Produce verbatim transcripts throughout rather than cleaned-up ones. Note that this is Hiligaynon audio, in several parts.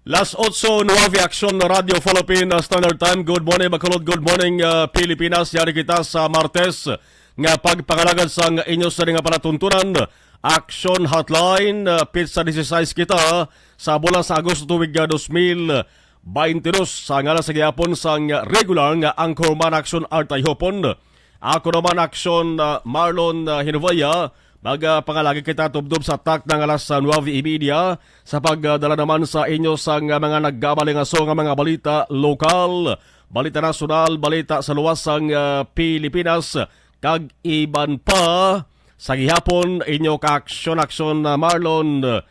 Las otso nuebe, Aksyon Radyo Philippine Standard Time. Good morning, Bacolod. Good morning, uh, Pilipinas. Yari kita sa Martes nga pagpangalagad sang inyo sa nga palatuntunan. Action Hotline, uh, pitsa dieciséis kita sa bulan sa Agosto tuig, uh, dos mil baintidos. Sa ngalan sa gihapon sang regular nga anchorman, Aksyon Artay Hopon. Ako naman, Aksyon, uh, Marlon, uh, Hinovaya. Magpangalagi kita tubtob sa takna nga alas, ah, nuebe y media sa pagdala naman sa inyo sang, ah, mga nagkamalingaso nga mga balita lokal, balita nasyonal, balita sa luwas sang, ah, Pilipinas, kag iban pa. Sa gihapon, inyo ka-aksyon-aksyon na Marlon, ah,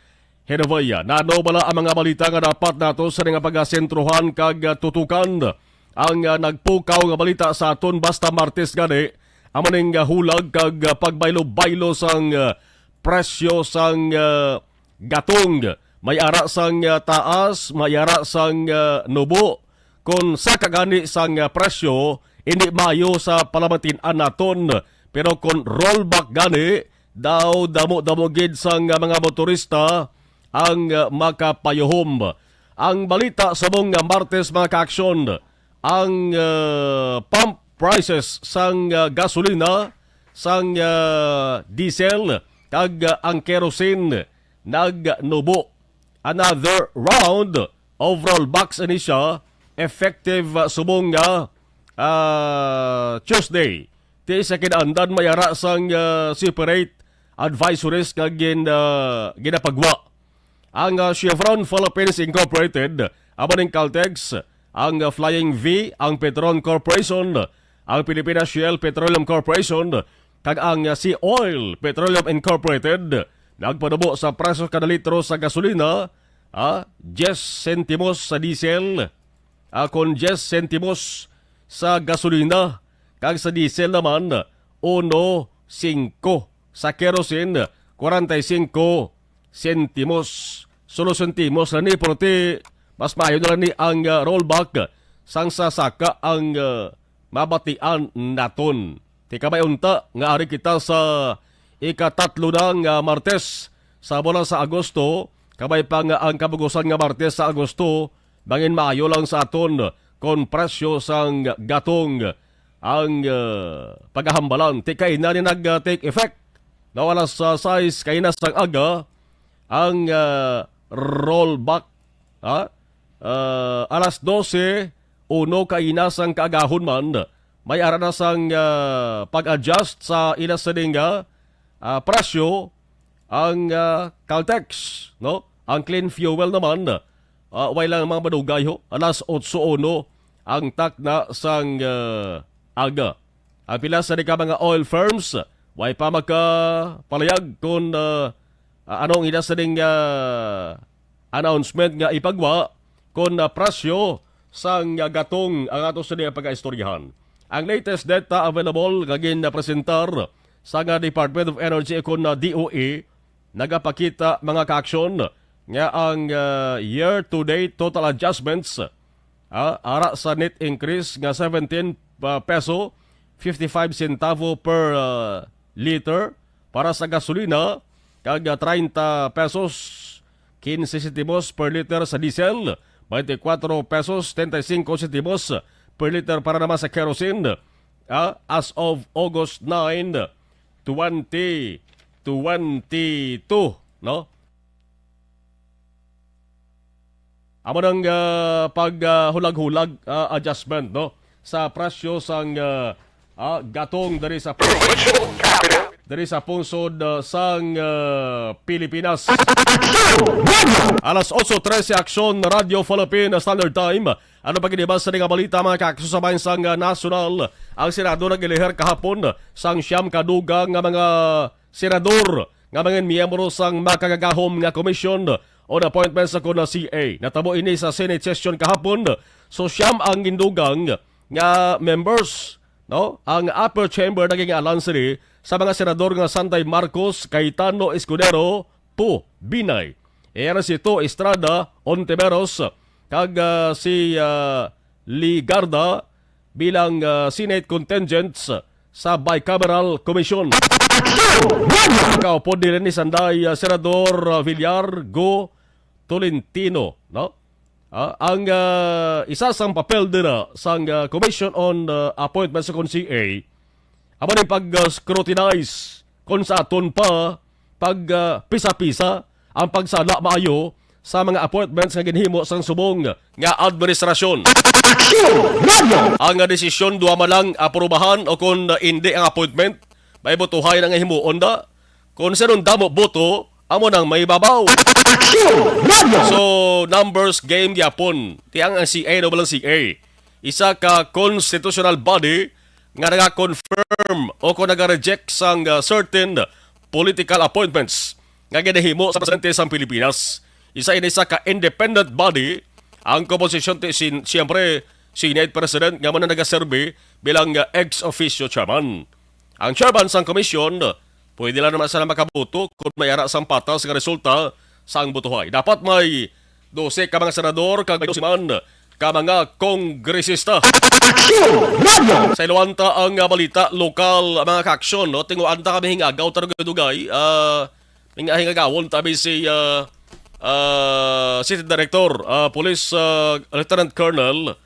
Henovia. Nano bala ang mga balita nga dapat nato sa nga pagasentrohan kag, ah, tutukan? Ang, ah, nagpukaw nga balita sa aton basta Martes gani, amo ning, ah, hulag kag, ah, pagbaylo-baylo sang, ah, presyo sang, ah, gatong. May ara sang, ah, taas, may ara sang, ah, nubo. Kon saka gani sang, ah, presyo, hindi maayo sa palamantin-an naton. Pero kon rollback gani, daw damo-damo gid sang, ah, mga motorista ang, ah, makapayuhom. Ang balita sa mong, ah, Martes, mga kaaksyon, ang, ah, pump prices sang, ah, gasolina, sang, ah, diesel, kag, ah, ang kerosene nagnubo. Another round of rollbacks ini siya, effective, ah, subong nga, ah, Tuesday. Ti sa kinaandan may ara sang, ah, separate advisories nga gin-, ah, ginapagwa. Ang, ah, Chevron Philippines Incorporated, amo ning Caltex, ang, ah, Flying V, ang Petron Corporation, ang Pilipinas Shell Petroleum Corporation, kag ang, ah, Sea Oil Petroleum Incorporated, nagpanubo sa presyo kada litro sa gasolina, ah, diyes sentimos sa diesel, ah, kon diyes sentimos sa gasolina, kag sa diesel naman, uno singko, sa kerosene, kwarenta y singko sentimos. Sulo sentimos na ni, pero ti mas maayo na lang ni ang, ah, rollback sang sa saka ang, ah, mabatian naton. Ti kabay unta nga ari kita sa ikatatlo na nga Martes sa bulan sa Agosto, kabay pa nga ang kabugusan nga Martes sa Agosto, bangin maayo lang sa aton kon presyo sang gatong ang, ah, pagahambalan. Ti kaina ni nag, ah, take effect na alas, ah, sais kaina sang aga ang, ah, rollback, ha? Ah, alas dose, uno kaina sang kaagahon man, may ara na sang, ah, pag-adjust sa ila sining, ah, ah, presyo ang, ah, Caltex, no? Ang clean fuel naman, ah, way lang mga madugay ho, alas otso uno ang takna sang, ah, aga. Ang pila sa di ka mga oil firms, way pa magkapalayag kung, ah, ah, ano ang ila sa ding, ah, announcement nga ipagwa kung, ah, presyo sang, ah, gatong ang ato sa ding pagkaistoryahan. Ang latest data available nga ginapresentar sa nga Department of Energy kon na D O E nagapakita, mga kaaksyon, nga ang, ah, year-to-date total adjustments, ah, ara sa net increase nga seventeen, ah, peso fifty-five centavo per, ah, liter para sa gasolina, kag, ah, treinta pesos quince sentimos per liter sa diesel, twenty-four pesos setenta y cinco sentimos per liter para naman sa kerosene, ah, as of August nine, twenty twenty-two, no? Amo nang, ah, pag, ah, hulag-hulag, ah, adjustment, no, sa presyo sang, ah, ah, gatong diri sa diri sa pungsod, ah, sang, ah, Pilipinas. Alas otso trese, Aksyon Radyo Philippine Standard Time. Ano pa gid iban sa nga balita, mga kaaksyon, sa bahin sang, ah, nasyonal? Ang Senado nag-elehir kahapon sang siyam ka dugang nga mga senador nga mga miyembro sang makagagahom nga komisyon on appointments sa kon na C A. Natabo ini sa Senate session kahapon. So, siyam ang gindugang nga members, no? Ang upper chamber naging alan sini sa mga senador nga Sanday Marcos, Cayetano, Escudero, two, Binay, Ejercito, Estrada, Ontiveros, kag, ah, si, ah, Legarda bilang, ah, Senate contingents sa Bicameral Commission. Kaupod nila ni Sanday, ah, Senador, ah, Villar, Go, Tolentino, no? Ah, ang, ah, isa sang papel dira sang, ah, Commission on, ah, Appointments sa kon C A, amo ni pag-scrutinize kung sa aton pa pag, ah, pisa-pisa ang pagsala maayo sa mga appointments nga ginhimo sang subong nga administrasyon. Aksyon! Radyo! Ang, ah, desisyon duha man lang aprubahan o kung, ah, indi ang appointment, may botohay na nga himuon da. Kung sinong damo boto, amo nang may babaw. Aksyon! Radyo! So, numbers game gyapon. Ti ang, ang C A, no, walang C A. Isa ka constitutional body nga naga-confirm o kung naga-reject sang, uh, certain political appointments nga ginahimo sa presidente sang Pilipinas. Isa ini sa ka independent body. Ang komposisyon ti sin-, siyempre, Senate President nga man ang nagaserbi bilang, uh, ex officio chairman. Ang chairman sang komisyon, pwede lang naman sila makaboto kung may ara sang patas nga resulta sang botohay. Dapat may dose ka mga senador kag may dose man ka mga kongresista. Aksyon! Radyo! Sa iluwanta ang, ah, balita lokal, mga kaaksyon, no? Tinguan ta kami hingagaw ta dugay-dugay. Ah, hinga-, hingagawon ta mi si, ah, ah, City Director, ah, Police, ah, Lieutenant Colonel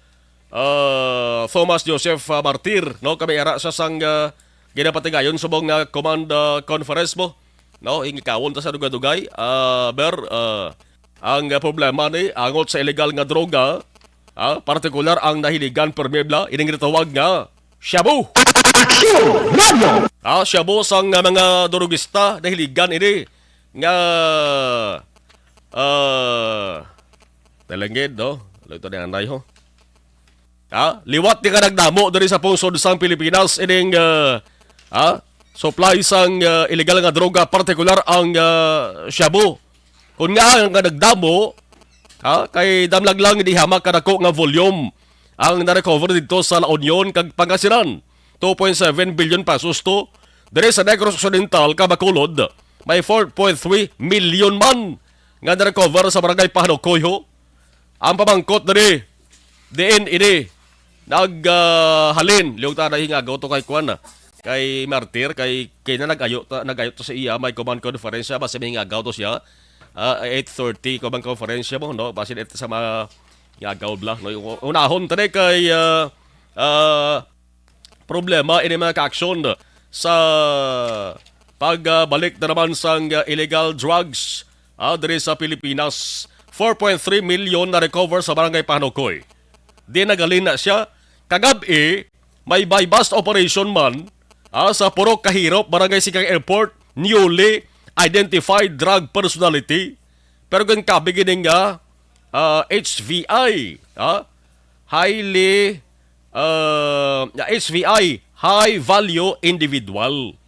ah, Thomas Joseph, ah, Martir, no? Kami ara sa sang, ah, ginapatigayon subong nga command, ah, conference mo, no? Ingikawon ta sa dugay-dugay, ah, ber, ah, ang, ah, problema ni angot sa illegal nga droga, ah, partikular ang nahiligan permebla, ining gitawag nga shabu. Aksyon! Radyo! Ah, shabu sang, ah, mga durugista nahiligan ini nga, ah, talangid, no? Lagto ni anay, ho. Ha? Liwat ni ka nagdamo diri sa pungsod sang Pilipinas ining, ah, ha? Supply sang, ah, illegal nga droga, partikular ang, ah, shabu. Kung nga nga nagdamo, ha? Kay damlag lang di hamak kadako nga volume ang na-recover dito sa La Union kag Pangasinan. Two point seven billion pesos to. Diri sa Negros Occidental, kag Bacolod, may four point three million man nga na-recover sa Barangay Pahanukoy, ho. Ang pamangkot diri, diin ini nag, ah, halin, liwag ta na hingagaw to kay kuan na, kay Martir, kay, kay na nag-ayo ta, nag-ayo to sa iya, may command conference siya, basta may hingagaw to siya. Ah, eight thirty, command conference siya mo, no? Basin ito sa mga hingagaw bla, no? Yung unahon tani kay, ah, ah, problema ini mga kaaksyon sa pagbalik na naman sang, ah, illegal drugs, ah, diri sa Pilipinas. Four point three million na recover sa Barangay Panukoy. Di nagalin na siya. Kagab-i, may buy-bust operation man, ah, sa Purok Kahirop, Barangay Siquijor Airport, newly identified drug personality. Pero ginkabi gini nga, ah, H V I, ah, highly, ah, H V I, high value individual.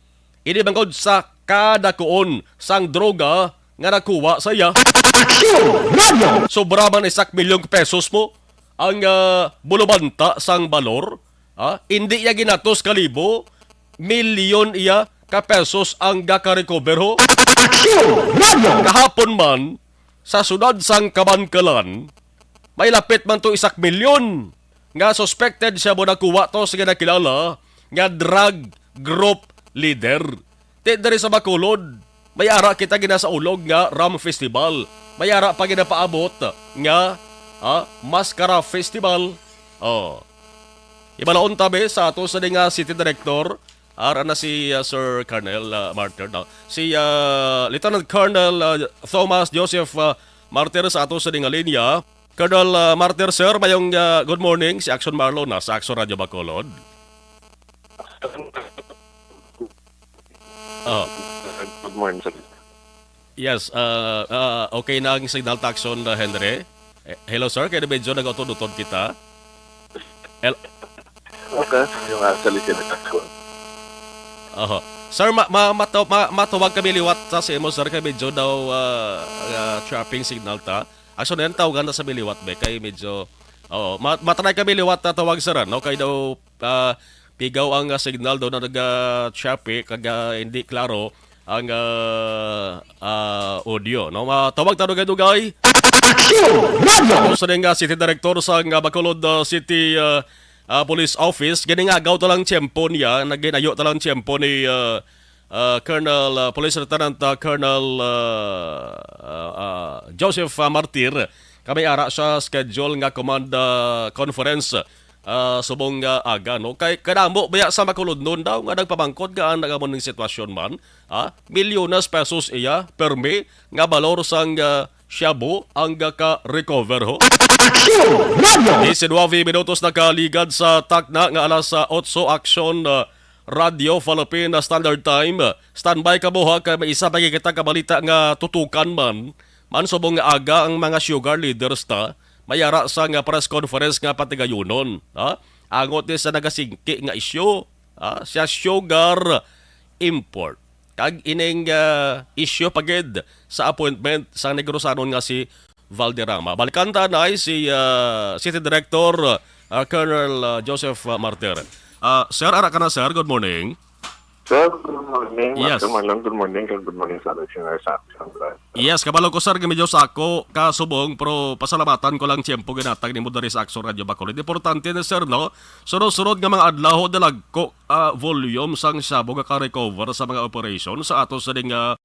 Ini bangod sa kadakuon sang droga nga nakuha sa iya. Aksyon! Radyo! Sobra man isak milyong pesos mo ang, ah, bulubanta sang balor. Ah, indi iya ginatos ka libo, milyon iya ka pesos ang gaka-recover, ho. Aksyon! Radyo! Kahapon man, sa sudad sang Kabankalan, may lapit man to isak milyon nga suspected siya mo nakuha to sa ginakilala nga drug group leader. Ti diri sa Bacolod, may ara kita ginasaulog nga Ram Festival. May ara pa ginapaabot nga, ah, Mascara Festival. Oh. Ibalaon tabi sa ato sa nga city director, ara na si, ah, Sir Colonel, ah, Martyr, no? Si, ah, Lieutenant Colonel, ah, Thomas Joseph, ah, Martyr sa ato sa nga linya. Colonel, ah, Martyr, sir, mayong, ah, good morning. Si Action Marlow na sa Action Radio Bacolod. Oh. Good morning, sir. Yes, ah, ah, okay na ang signal, Taxon, ah, Henry. Eh, hello, sir. Kaya medyo nag-utod-utod kita. Hel- Okay, yung actually, sir, Taxon. Oho. Sir, ma, ma, mataw-, ma, matawag kami liwat sa, sa imo, sir, kay medyo daw, ah, ah, trapping signal ta. Actually, yan tawagan na sa miliwat, be, kay medyo, oo, ma-, matry kami liwat na tawag, sir, ano? Kay daw, ah, pigaw ang, ah, signal daw na nag-, ah, choppy, kag, ah, hindi klaro ang, ah, ah, audio, no? Matawag ta dugay-dugay. Action! Radyo! Ako sa ning, ah, City Director sa, ah, Bacolod, ah, City, ah, ah, Police Office, gani nga agaw ta lang tiyempo niya, naginayo ta lang tiyempo ni, ah, ah, Colonel, ah, Police Lieutenant, ah, Colonel, ah, ah, ah, Joseph, ah, Martir, Kami ara sa schedule nga command, ah, conference, ah, subong nga aga, no? Kay kadamo baya sa makulodnon daw nga nagpamangkot nga ang nagamoning sitwasyon man, ah, milyones pesos iya permi nga balor sang, ah, shabu ang ka-recover, ho. Aksyon! Radyo! Diecinueve minutos nakaligad sa takna nga alas, ah, otso. Aksyon, ah, Radyo Philippine Standard Time. Standby kamo, ha, kay may isa pa kita ka balita nga tutukan man. Man subong nga aga ang mga sugar leaders ta, may ara sa nga press conference nga patigayunon, ha? Angot ni sa nagasingki nga isyu, ha, sa sugar import. Kag ining, ah, isyu pa gid sa appointment sang Negrosanon nga si Valderrama. Balikan ta na si, ah, City Director, ah, Colonel, ah, Joseph, ah, Martir. Ah, sir, ara ka na, sir. Good morning. Sir, good morning. Yes. Master Marlon, good morning. Good morning sa listeners sa Action Live. Yes, kabalo ko, sir, nga medyo sako ka subong, pero pasalamatan ko lang tiyempo ginatag nimo diri sa Action Radio Bacolod. Importante na, sir, no? Sunod-sunod nga mga adlaw, dalagko, ah, volume sang shabu nga ka-recover sa mga operation sa ato sa ding, ah,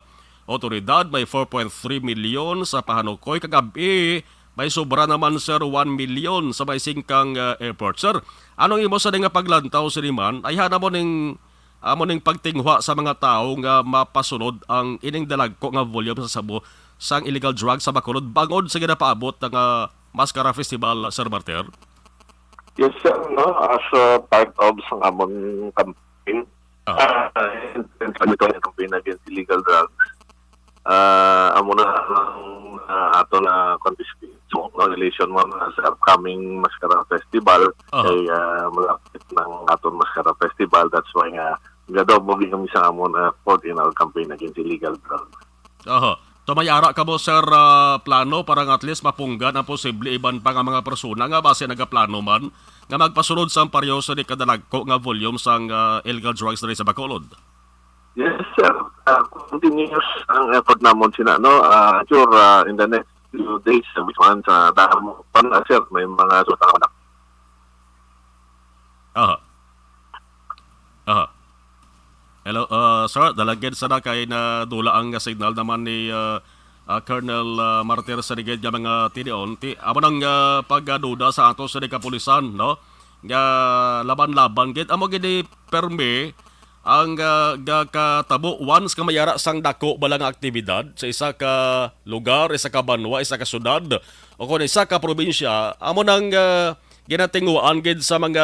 otoridad. May four point three million sa Pahanukoy. Kagab-i, may sobra naman, sir, one million sa may singkang, ah, airport. Sir, anong imo sa nga paglantaw sini man? Ay, hana mo ning, amo ning pagtinguha sa mga tawo nga mapasunod ang ining dalagko nga volume sa shabu sang illegal drugs sa Bacolod bangod sa ginapaabot nga Mascara Festival, Sir Martir? Yes, sir. No? As a part of sang amon campaign, Ah. ah, in, in, campaign against illegal drugs, ah, amo na ang, ah, ato na confiscation, no, relation mo na sa upcoming Mascara Festival, Aha. kay, ah, malapit ng aton Mascara Festival. That's why nga, gadaw mo kami sa amon, ah, effort in our campaign against illegal drugs. Aha. So, may ara ka mo, sir, ah, plano para nga at least mapunggan ang posible iban pa nga mga persona nga basi nagaplano man nga magpasulod sang pareho sa di kadalagko nga volume sang, ah, illegal drugs diri sa Bacolod? Yes, sir. Ah, continuous ang effort namon sina, no? Ah, sure, ah, in the next few days, sa week man, sa damo pa na, sir, may mga suta na. Aha. Aha. Hello, ah, sir, dalagid sana kay nadula ang signal naman ni, ah, ah, Colonel, ah, Martir sa ligid nga mga tinion. Ti, amo nang, ah, pagduda sa ato sa kapulisan, no? Nga laban-laban gid. Amo gid ni permi ang, ah, gakatabo once nga may ara sang dako bala nga aktibidad sa isa ka lugar, isa ka banwa, isa ka syudad, o kon isa ka probinsya, amo nang, ah, ginatinguhaan gid sa mga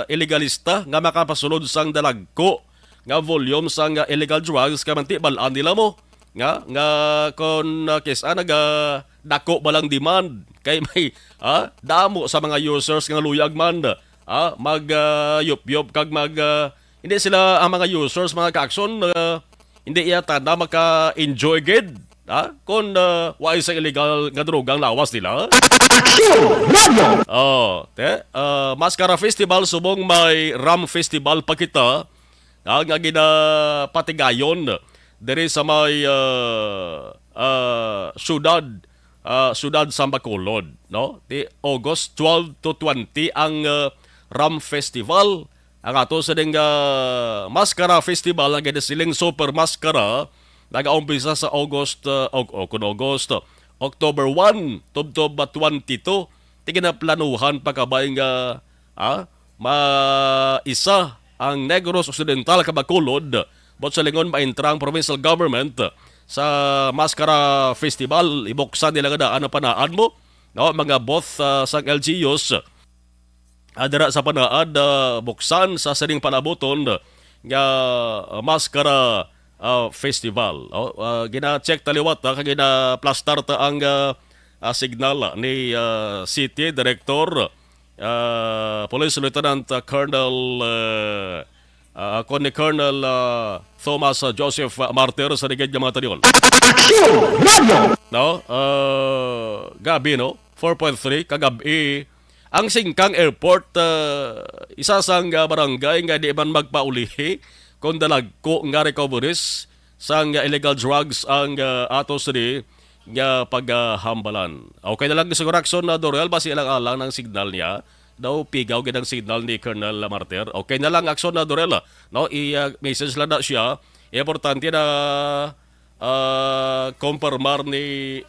ilegalista nga makapasulod sang dalagko nga volume sang, ah, illegal drugs kay manti bal-an nila mo nga, nga kon, ah, kis-a nagadako ba lang demand kay may, ah, damo sa mga users nga luyag man, ah, mag, ah, yupyop kag mag, ah, hindi sila ang mga users, mga ka-aksyon, ah, hindi yata na maka-enjoy gid, ha? Kung, ah, wa sa illegal nga droga ang lawas nila. Aksyon! Radyo! Oh, te, ah, Mascara Festival subong may Ram Festival pa kita, ah, nga ginapatigayon diri sa may, ah, ah, syudad, ah, syudad sa Bacolod, no? Di August twelve to twenty ang, ah, Ram Festival. Ang ato sa ding, ah, Mascara Festival nga ginasiling Super Mascara, nagaumpisa sa August, ah, og, o, kun August, October one, tubtob, ah, twenty-two. Ti ginaplanuhan pa kabay nga, ah, maisa ang Negros Occidental kag Bacolod, but sa lingon maintra ang provincial government sa Mascara Festival. Ibuksan nila nga daan ang panaan mo, no, mga booth, ah, sang L G Us. Ah, dira sa panaad, ah, buksan sa sining palabuton nga, ah, Mascara, ah, Festival. Oh, ah, gina-check ta liwat, ah, kag ginaplastar ta ang, ah, ah, signal ni, ah, City Director, ah, Police Lieutenant, ah, Colonel, ah, ah, kon ni Colonel, ah, Thomas, ah, Joseph, ah, Martir sa ligid nga mga tanion. Aksyon! Radyo! No? Ah, gabi, no? Four point three, kagab-i, ang Singkang Airport, ah, isa sang, ah, barangay nga di man magpaulihi kon dalagko nga recoveries sang, ah, illegal drugs ang, ah, ato sini nga paghambalan. Okay na lang siguro, Aksyon, ah, Dorel, basi alang-alang ng signal niya. Daw pigaw gid ang signal ni Colonel Martir. Okay na lang, Aksyon, ah, Dorel, ah, no? I, ah, message lang na siya. Importante na, ah, kumpirmar ni,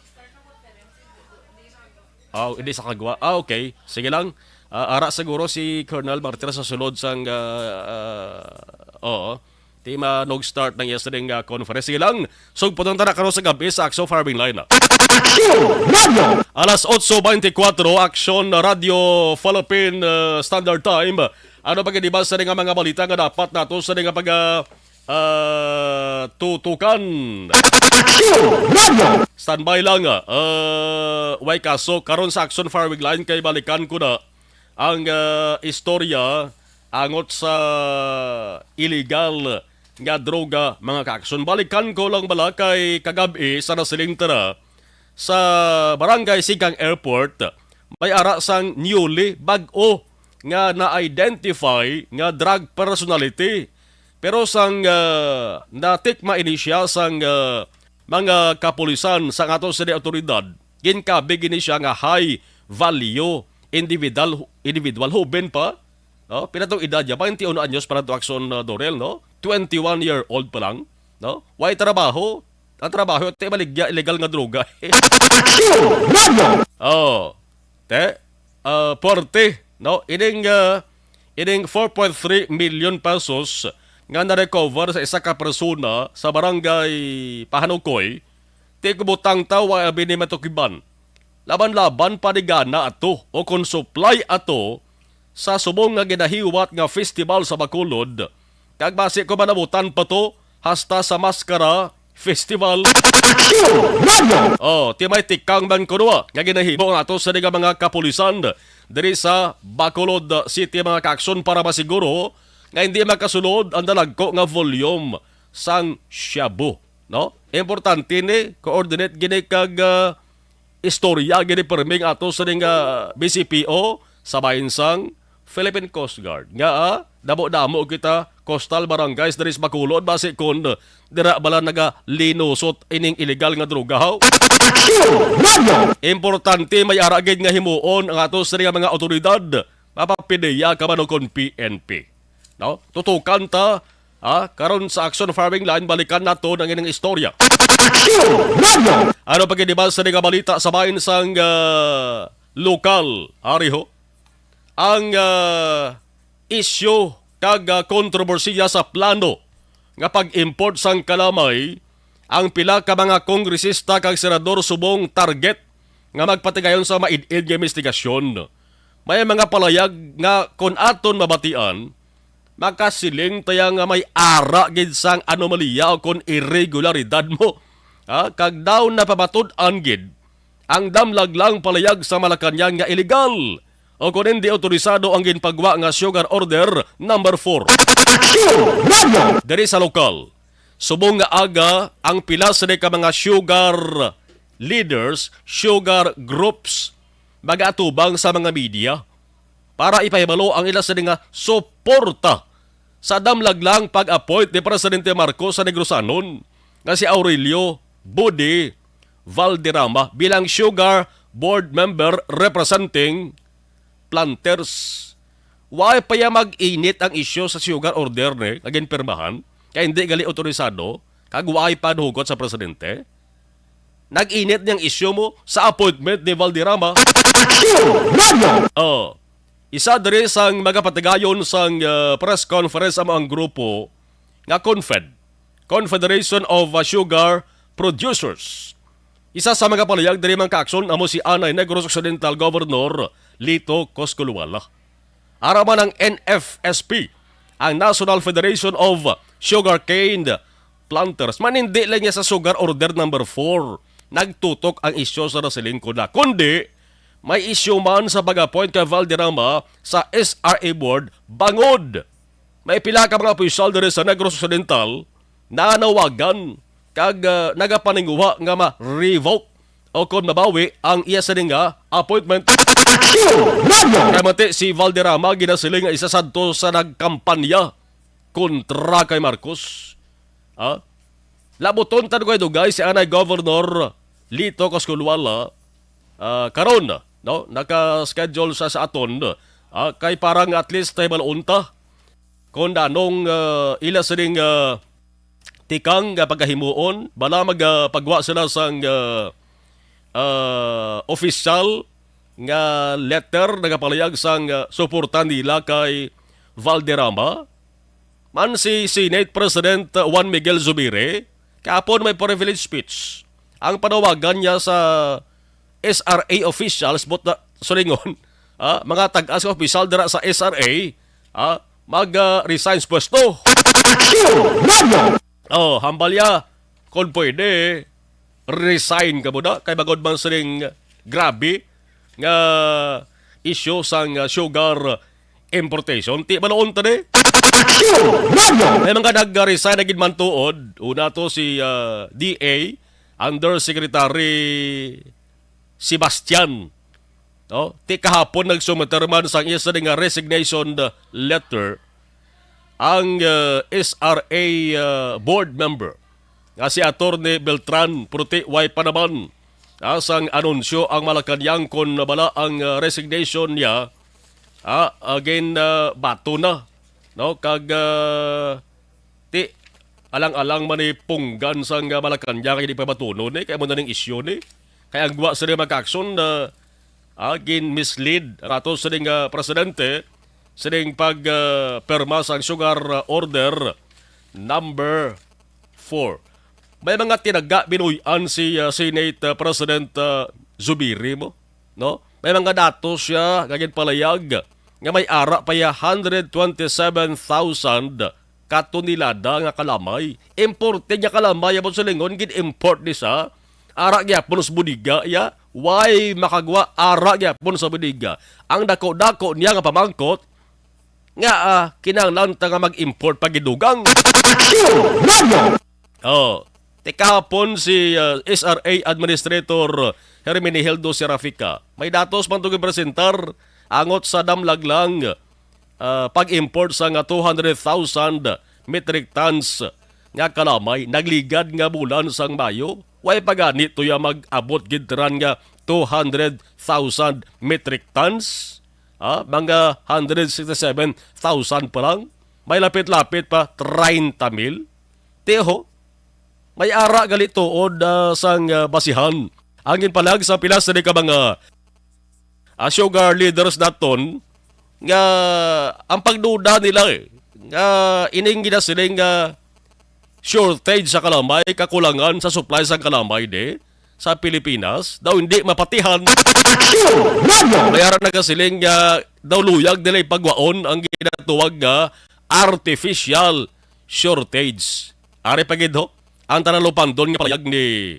Ah, hindi sa kagwa. Ah, okay. Sige lang. Ah, ara siguro si Colonel Martir sa sulod sang, ah, ah, oo. Di manug-start ng iya sining, ah, conference. Sige lang. Sugputang tana karon sa gabi sa Action Firing Line. Action Radio! Alas otso beintikwatro, Action Radio Philippine, ah, Standard Time. Ano pa gid ba sa nga mga balita nga dapat nato sa nga pag, ah, ah, tutukan? Action Radio! Standby lang, ah. Ah, way kaso, karon sa Action Firing Line kay balikan ko na ang, ah, istorya angot sa illegal nga droga, mga ka-action. Balikan ko lang bala kay kagab-i sa nasiling tara sa Barangay Sigang Airport, may ara sang newly, bag-o nga na-identify nga drug personality. Pero sang, ah, natikma ini siya sang, ah, mga kapulisan sang ato sini awtoridad, ginkabig ini siya nga high value individual, individual, hoben pa. No? Pila tong edad niya? Twenty-one anyos para to, Action, uh, Dorel, no? Twenty-one year old pa lang, no? Way trabaho. Ang trabaho, te, maligya, illegal nga droga. Action Radio! Oh. Te, uh, forty, no? Ining, uh, ining four point three million pesos nga na-recover sa isa ka persona sa barangay Pahanukoy, ti kubutang ta wa abi ni matukiban. Laban-laban pa ni gana ato o kon supply ato sa subong nga ginahiwat nga festival sa Bacolod, kag basi ko manabutan pa to hasta sa Maskara Festival. Action Radio! Oh, ti may tikang man kuno nga ginahimo nga ato sa nga mga kapulisan diri sa Bacolod City, mga ka-action, para masiguro nga hindi makasulod ang dalagko nga volume sang shabu, no? Importante ni coordinate gini kag, ah, istorya gini perming ato sa ning, ah, B C P O sa bahin sang Philippine Coast Guard. Nga, ah, damo-damo kita coastal barangays diri sa Bacolod, basi kun dira bala nagalinusot ining illegal nga droga, haw? Action Radio! Importante may ara gid nga himuon ang ato sa mga awtoridad, mapapidiya ka man o kon P N P. No? Tutukan ta, ha? Karon sa Action Firing Line, balikan nato ang ining istorya. Action Radio! Ano pa gid ba sa nga balita sa bahin sang, ah, lokal, ari ho? Ang, ah, isyu kag, ah, kontrobersiya sa plano nga pag-import sang kalamay, ang pila ka mga kongresista kag senador subong target nga magpatigayon sa maid-id nga investigasyon. May mga palayag nga, kon aton mabatian, makasiling taya nga may ara gid sang anomalya o kon irregularidad mo. Ha? Kag daw napamatud-an gid ang damlag lang palayag sa Malacañang nga illegal o kon hindi autorisado ang ginpagwa nga Sugar Order number four. Action Radio! Diri sa lokal, subong nga aga, ang pila sini ka mga sugar leaders, sugar groups, mag-atubang sa mga media para ipahibalo ang ila sini nga suporta sa damlag lang pag-appoint ni Presidente Marcos sa Negrosanon nga si Aurelio Budi Valderrama bilang Sugar Board Member representing planters. Wala pa ya mag-init ang isyu sa sugar order ni nga ginpirmahan, kay hindi gali otorisado, kag wala pa hugot sa presidente. Nag-init niyang isyu mo sa appointment ni Valderrama. Action Radio! Oh, isa diri sang magapatigayon sang, uh, press conference amo ang grupo nga Confed, Confederation of, uh, Sugar Producers. Isa sa mga palayag diri, mga ka-action, amo si anay Negros Occidental Governor Lito Cosculuala. Ara man ang N F S P, ang National Federation of Sugarcane Planters. Manindi lang niya sa Sugar Order number four. Nagtutok ang isyu sa nasiling ko na. Kundi, may isyu man sa pag-appoint kay Valderrama sa S R A Board bangod may pila ka mga opisyal diri sa Negros Occidental nanawagan kag, ah, nagapaninguha nga ma-revoke o kon mabawi ang iya sini nga appointment. Action Radio! Kay mati si Valderrama ginasiling nga isa sadto sa nagkampanya kontra kay Marcos. Ah? Labuton ta dugay-dugay si anay Governor Lito Cosculuala, ah, karon, no? Naka-schedule sa, sa aton, ah, kay para nga at least tayo malunta kung anong, ah, ila sining, ah, tikang nga pagahimuon, bala mag, ah, pagwa sila sang, ah, ah, official nga letter nagapalayag sang, ah, suporta nila kay Valderrama. Man si Senate President, ah, Juan Miguel Zubiri, kahapon may privilege speech. Ang panawagan niya sa S R A officials, but na, sulingon, ah, mga tag-as nga opisyal dira sa S R A, ah, mag, ah, resign sa pwesto. Oh, hambal niya, kung pwede, resign ka muna. Kay bangod man sining grabe nga issue sang, ah, sugar importation. Ti baloon ta ni? May mga nag-resign na gid man tuod. Una to si, ah, D A Undersecretary Sebastian. No? Ti kahapon nagsumiter man sang isa nga resignation letter ang, uh, S R A, uh, board member nga si Attorney Beltran, pero ti way pa naman, ah, sang anunsyo ang Malacañang kon bala ang, uh, resignation niya, ah, again, uh, bato na, no? Kag, uh, ti alang-alang man ni punggan sang, uh, Malacañang kay di pa batunon ni, kay mo na ning isyu ni. Kay ang guwa sa mga aksyon na, ah, gin-mislead ang ato sining, ah, presidente sining pag, ah, perma sang sugar, ah, order number four. May mga tinaga binuy-an si, ah, Senate, ah, President, ah, Zubiri mo, no? May mga datos siya nga ginpalayag nga may ara pa ya hundred twenty-seven thousand ka tonelada nga kalamay. Imported nga kalamay, abot sa lingon, gin-import ni sa ara gyapon sa bodega, ya. Why makagwa ara gyapon sa bodega? Ang dako-dako niya nga pamangkot, nga, ah, kinahanglan ta nga mag-import pa gidugang. Oh, ti kahapon si, ah, S R A Administrator Herminihildo Serafica, may datos man to gipresentar angot sa damlag lang, ah, pag-import sa nga two hundred thousand metric tons nga kalamay nagligad nga bulan sang Mayo. Way pa gani to ya mag-abot gid ran nga two hundred thousand metric tons? Ah, mga hundred sixty-seven thousand pa lang. May lapit-lapit pa treinta mil. Tiho, may ara gali tuod, ah, sang, ah, basihan ang ginpalag sa pila sa di ka mga, ah, sugar leaders naton nga ang pagduda nila, eh, nga ining ginasiling nga shortage sa kalamay, kakulangan sa supply sa kalamay di sa Pilipinas, daw hindi mapatihan. May ara nagasiling nga daw luyag nila ipagwaon ang ginatuwag nga artificial shortage. Ari pa gid ho ang tanan lupandon nga palayag ni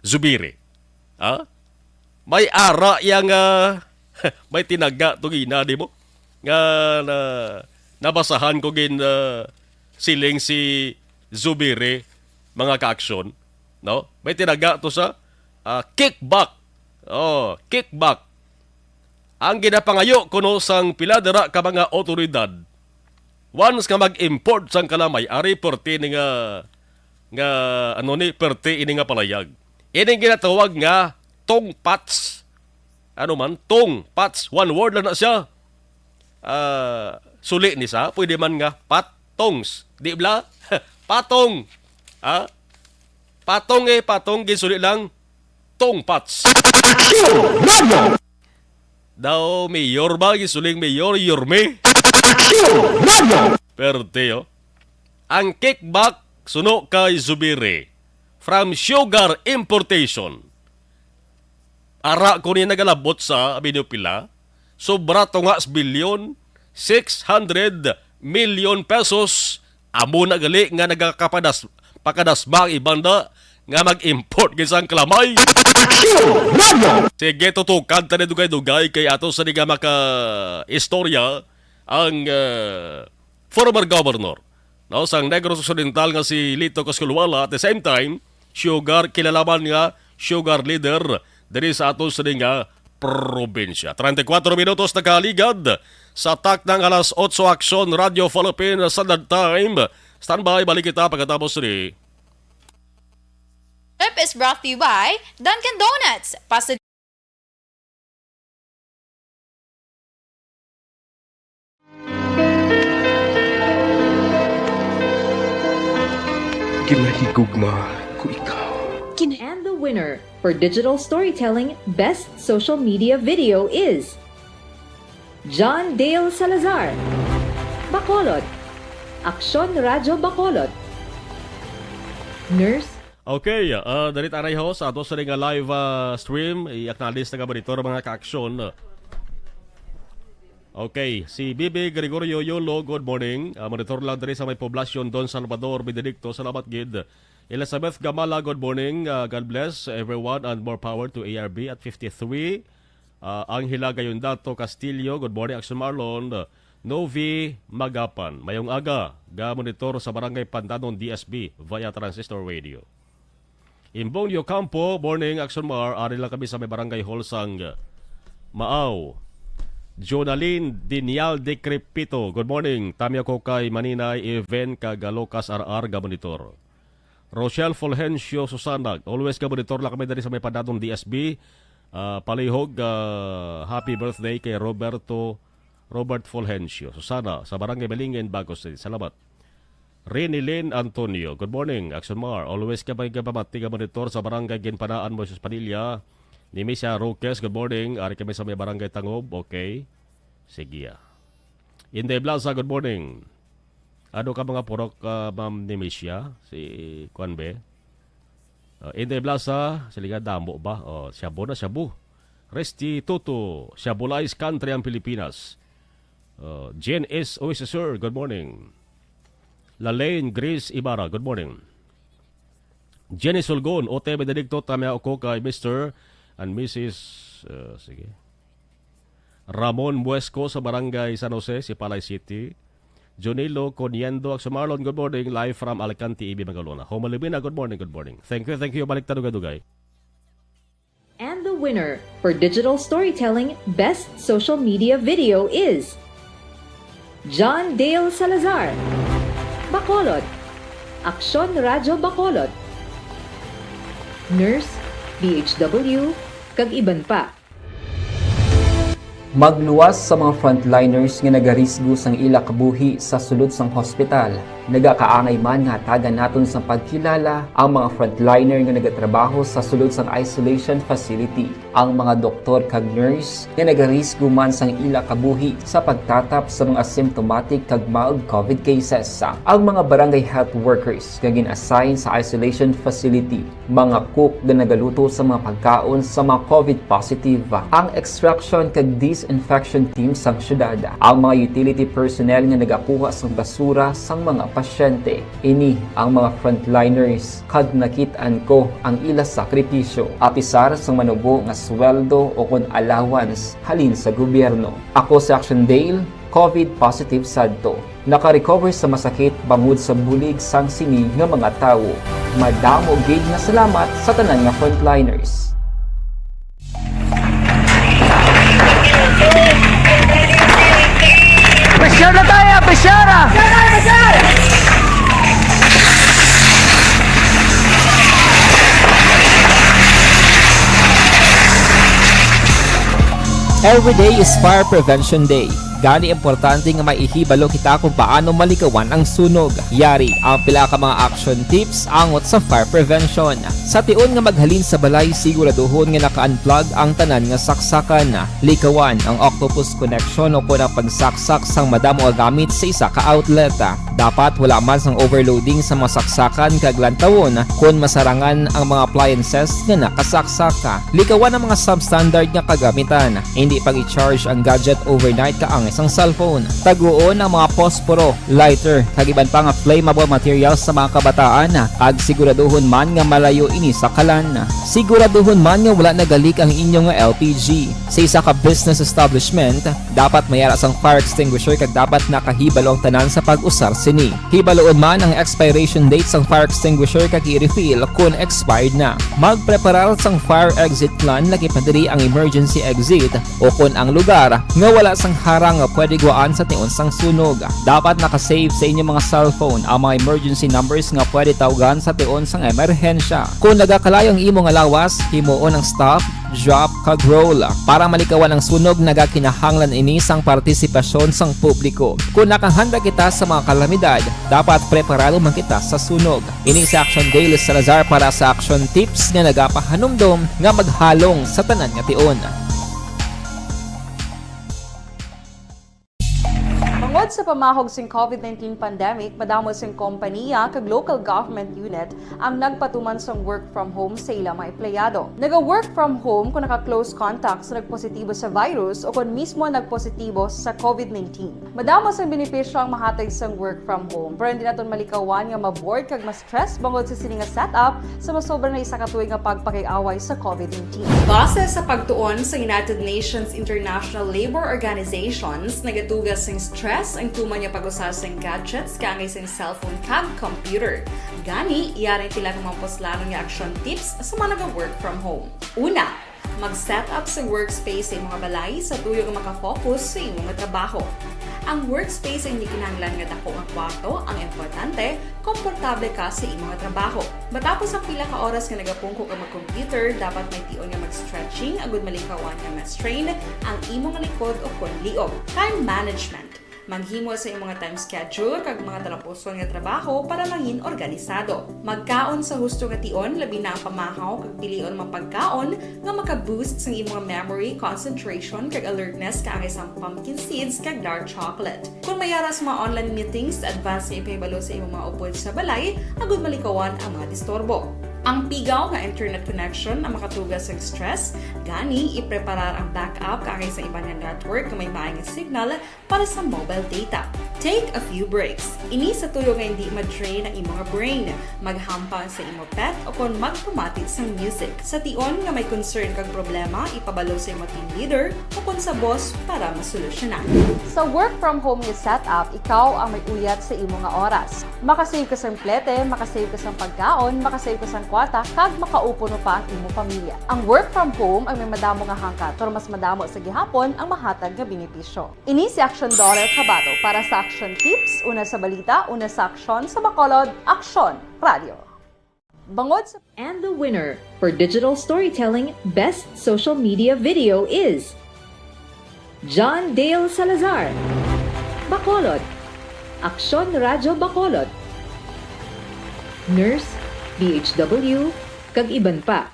Zubiri. Ha? May ara iya nga may tinaga to gina, di mo? Nga na, nabasahan ko gin, ah, siling si Zubiri, mga kaaksyon, no? May tinaga to sa, ah, kickback. Oh, kickback. Ang ginapangayo kuno sang pila dira ka mga awtoridad, once nga mag-import sang kalamay, ari perti ni nga, nga, ano ni, perti ini nga palayag. Ini ginatawag nga tongpats. Ano man, tongpats. One word lang na siya. Ah, suli ni sa, pwede man nga pat, tongs. Di bla? Patong. Ha? Patong eh, patong, ginsuli lang. Tongpats. Daw mayor ba? Gisuling mayor, yorme. Perte, oh. Ang kickback suno kay Zubiri from sugar importation. Ara ko ni nagalabot sa, abi niyo pila? Sobra to nga bilyon, six hundred million pesos. Amo na gali nga nagakapadas-, pakadasma ang iban na nga mag-import gid sang kalamay. Sige, tutukan ta ni dugay-dugay kay ato sa di nga maka-istorya ang, ah, former governor, no, sang Negros Occidental nga si Lito Cosculuala. At the same time, sugar, kilala man nga sugar leader diri sa ato sa di nga probinsya. Treinta y cuatro minutos nakaligad sa takna nga alas otso, Aksyon Radio Philippines Standard Time. Standby, balik kita pagkatapos ni Trip is brought to you by Dunkin' Donuts. Pasta. Ginahigugma ko ikaw. Kine- And the winner for digital storytelling best social media video is John Dale Salazar, Bacolod. Aksyon Radyo Bacolod. Nurse. Okay, ah, dali ta anay ho sa ato sa nga live, ah, stream. I-acknowledge na nga monitor, mga ka-aksyon. Okay, si Bibi Gregorio Yolo, good morning. Ah, monitor lang diri sa may poblasyon Don Salvador, Benedicto. Salamat gid. Elizabeth Gamala, good morning. Ah, God bless everyone and more power to A R B at fifty-three. Ah, Angela Gayondato Castillo, good morning, Action Marlon. Novi Magapan, mayong aga, ga monitor sa Barangay Pandanon D S B via Transistor Radio. Imbong Yocampo, morning, Action Mar, ari lang kami sa may Barangay Hall sang Maaw. Jonalyn Dinial de Crepito, good morning. Tami ako kay Maninay Even kag Lucas R R ga monitor. Rochelle Fulgencio Susana, always ka monitor lang kami diri sa may Pandanon D S B. Ah, palihog, ah, happy birthday kay Roberto, Robert Fulgencio Susana sa Barangay Malingin, Bago City. Salamat. Rini Lynn Antonio, good morning. Action Mar, always ka may kapamati nga monitor sa Barangay Ginpanaan, Moises Padilla. Nimisia Roques, good morning. Ari kami sa may Barangay Tangob. Okay. Sige, ah. Inday Blaza, good morning. Ano ka mga purok, ah, Ma'am Nimisia? Si kuan be? Ah, Inday Blaza, sila nga damo ba? Oh, shabu na shabu. Resty Toto, Shabu Lice Country ang Pilipinas. Oh, Jen S. Oy, sir, good morning. Lalaine Grace Ibarra, good morning. Jenny Sulgon, Ote Benedicto, tama ako kay Mister and Missus, uh, sige. Ramon Muesco sa Barangay San Jose, Sipalay City. Junilo Coniendo, Action Marlon, good morning. Live from Alicante, Ibi, Magalona. Homalibina, good morning, good morning. Thank you, thank you. Balik ta dugay-dugay. And the winner for digital storytelling best social media video is John Dale Salazar, Bacolod. Aksyon Radyo Bacolod. Nurse, D H W, kag iban pa. Magluwas sa mga frontliners nga nagarisgo sang ila kabuhi sa sulod sang hospital. Nagakaangay man nga hatagan naton sang pagkilala ang mga frontliner nga nagatrabaho sa sulod sang isolation facility, ang mga doktor kag nurse nga nagarisgo man sang ila kabuhi sa pagtatap sa mga symptomatic kag mild COVID cases, ang mga barangay health workers nga gin-assign sa isolation facility, mga cook nga nagaluto sa mga pagkaon sa mga COVID positive, ang extraction kag disinfection team sang syudad, ang mga utility personnel nga nagakuha sang basura sang mga pasyente. Ini ang mga frontliners, kag nakit-an ko ang ila sakripisyo, apisar sang manubo nga sweldo o kon allowance halin sa gobyerno. Ako si Action Dale, COVID positive sadto. Naka-recover sa masakit bangod sa bulig sang sini nga mga tawo. Madamo gid nga salamat sa tanan nga frontliners. Pressure na tayo! Pressure na! Every day is Fire Prevention Day. Gani, importante nga may ihibalo kita kung paano malikawan ang sunog. Yari ang pila ka mga action tips angot sa fire prevention. Sa tion nga maghalin sa balay, siguraduhon nga naka-unplug ang tanan nga saksakan. Likawan ang octopus connection o kon ang pagsaksak sang madamo nga gamit sa isa ka outlet. Dapat wala man sang overloading sa mga saksakan kag lantawon kon masarangan ang mga appliances nga nakasaksak. Likawan ang mga substandard nga kagamitan. Indi pag-i-charge ang gadget overnight kaangay sang cellphone. Taguon ang mga posporo, lighter, kag iban pa nga flammable materials sa mga kabataan, kag siguraduhon man nga malayo ini sa kalan. Siguraduhon man nga wala nagalik ang inyo nga L P G. Sa isa ka business establishment, dapat may ara sang fire extinguisher kag dapat nakahibalo ang tanan sa pag-usar sini. Hibaloon man ang expiration date sang fire extinguisher kag i-refill kon expired na. Magpreparar sang fire exit plan, lakip na diri ang emergency exit o kon ang lugar nga wala sang harang nga pwede guwaan sa tion sang sunog. Dapat naka-save sa inyo mga cellphone ang mga emergency numbers nga pwede tawgan sa tion sang emerhensya. Kung nagakalayo ang imo nga lawas, himuon ang stop, drop, kag roll. Para malikawan ang sunog, nagakinahanglan ini sang partisipasyon sang publiko. Kung nakahanda kita sa mga kalamidad, dapat preparado man kita sa sunog. Ini si Action Dale Salazar para sa Action Tips nga nagapahanumdom nga maghalong sa tanan nga tion. Bangod sa pamahog sing COVID nineteen pandemic, madamo sing kompaniya kag local government unit ang nagpatuman sang work from home sa ila mga empleyado. Naga-work from home kung naka-close contact sa nagpositibo sa virus o kon mismo nagpositibo sa COVID nineteen. Madamo sang benepisyo ang mahatag sang work from home, pero hindi naton malikawan nga ma-bored kag ma-stress bangod sa sini nga setup sa masobra na isa ka tuig nga pagpakig-away sa COVID nineteen. Base sa pagtuon sa United Nations International Labour Organizations, nagatuga sing stress ang tuman nga pag-usa sing gadgets kaangay sing cellphone kag computer. Gani, yari ang pila ka mga puslanon nga action tips sa mga naga-work from home. Una, mag-set up sa workspace sa imong balay sa tuyo nga makafocus sa imong trabaho. Ang workspace ay hindi kinahanglan nga dako nga kwarto, ang importante, komportable ka sa imong trabaho. Matapos ang pila ka oras nga nagapungko ka mag-computer, dapat may tion nga mag-stretching agud malikawan nga ma-strain ang imong likod o kon liog. Time management. Maghimo sa imong time schedule kag mga talapuson nga trabaho para mangin organisado. Magkaon sa husto nga tion, labi na ang pamahaw kag pilion mga pagkaon nga maka-boost sang imong memory, concentration, kag alertness kaangay sang pumpkin seeds kag dark chocolate. Kung may ara sa mga online meetings, advance nga ipahibalo sa imong mga upod sa balay agud malikawan ang mga disturbo. Ang pigaw nga internet connection ang makatuga sa stress, gani ipreparar ang backup kaangay sa iban nga network nga may maay nga signal para sa mobile data. Take a few breaks. Ini sa tuyo nga hindi ma-drain ang imong brain. Maghampang sa imo pet o kon magpamati sang music. Sa tion nga may concern kag problema, ipabalo sa imo team leader o kon sa boss para masolusyonan. Sa work from home nga setup, ikaw ang may uyat sa imo nga oras. Makasave ka sang plete, makasave ka sang pagkaon, makasave ka sang kwarta, kag makaupo no pa ang imo pamilya. Ang work from home ang may madamo nga hangkat, pero mas madamo sa gihapon ang mahatag nga benepisyo. Ini si Action Daughter Kabato para sa Action Tips, una sa balita, una sa aksyon, sa Bacolod, Aksyon Radio. Bangod sa And the winner for Digital Storytelling Best Social Media Video is John Dale Salazar, Bacolod, Aksyon Radyo Bacolod, Nurse, D H W, kag iban pa.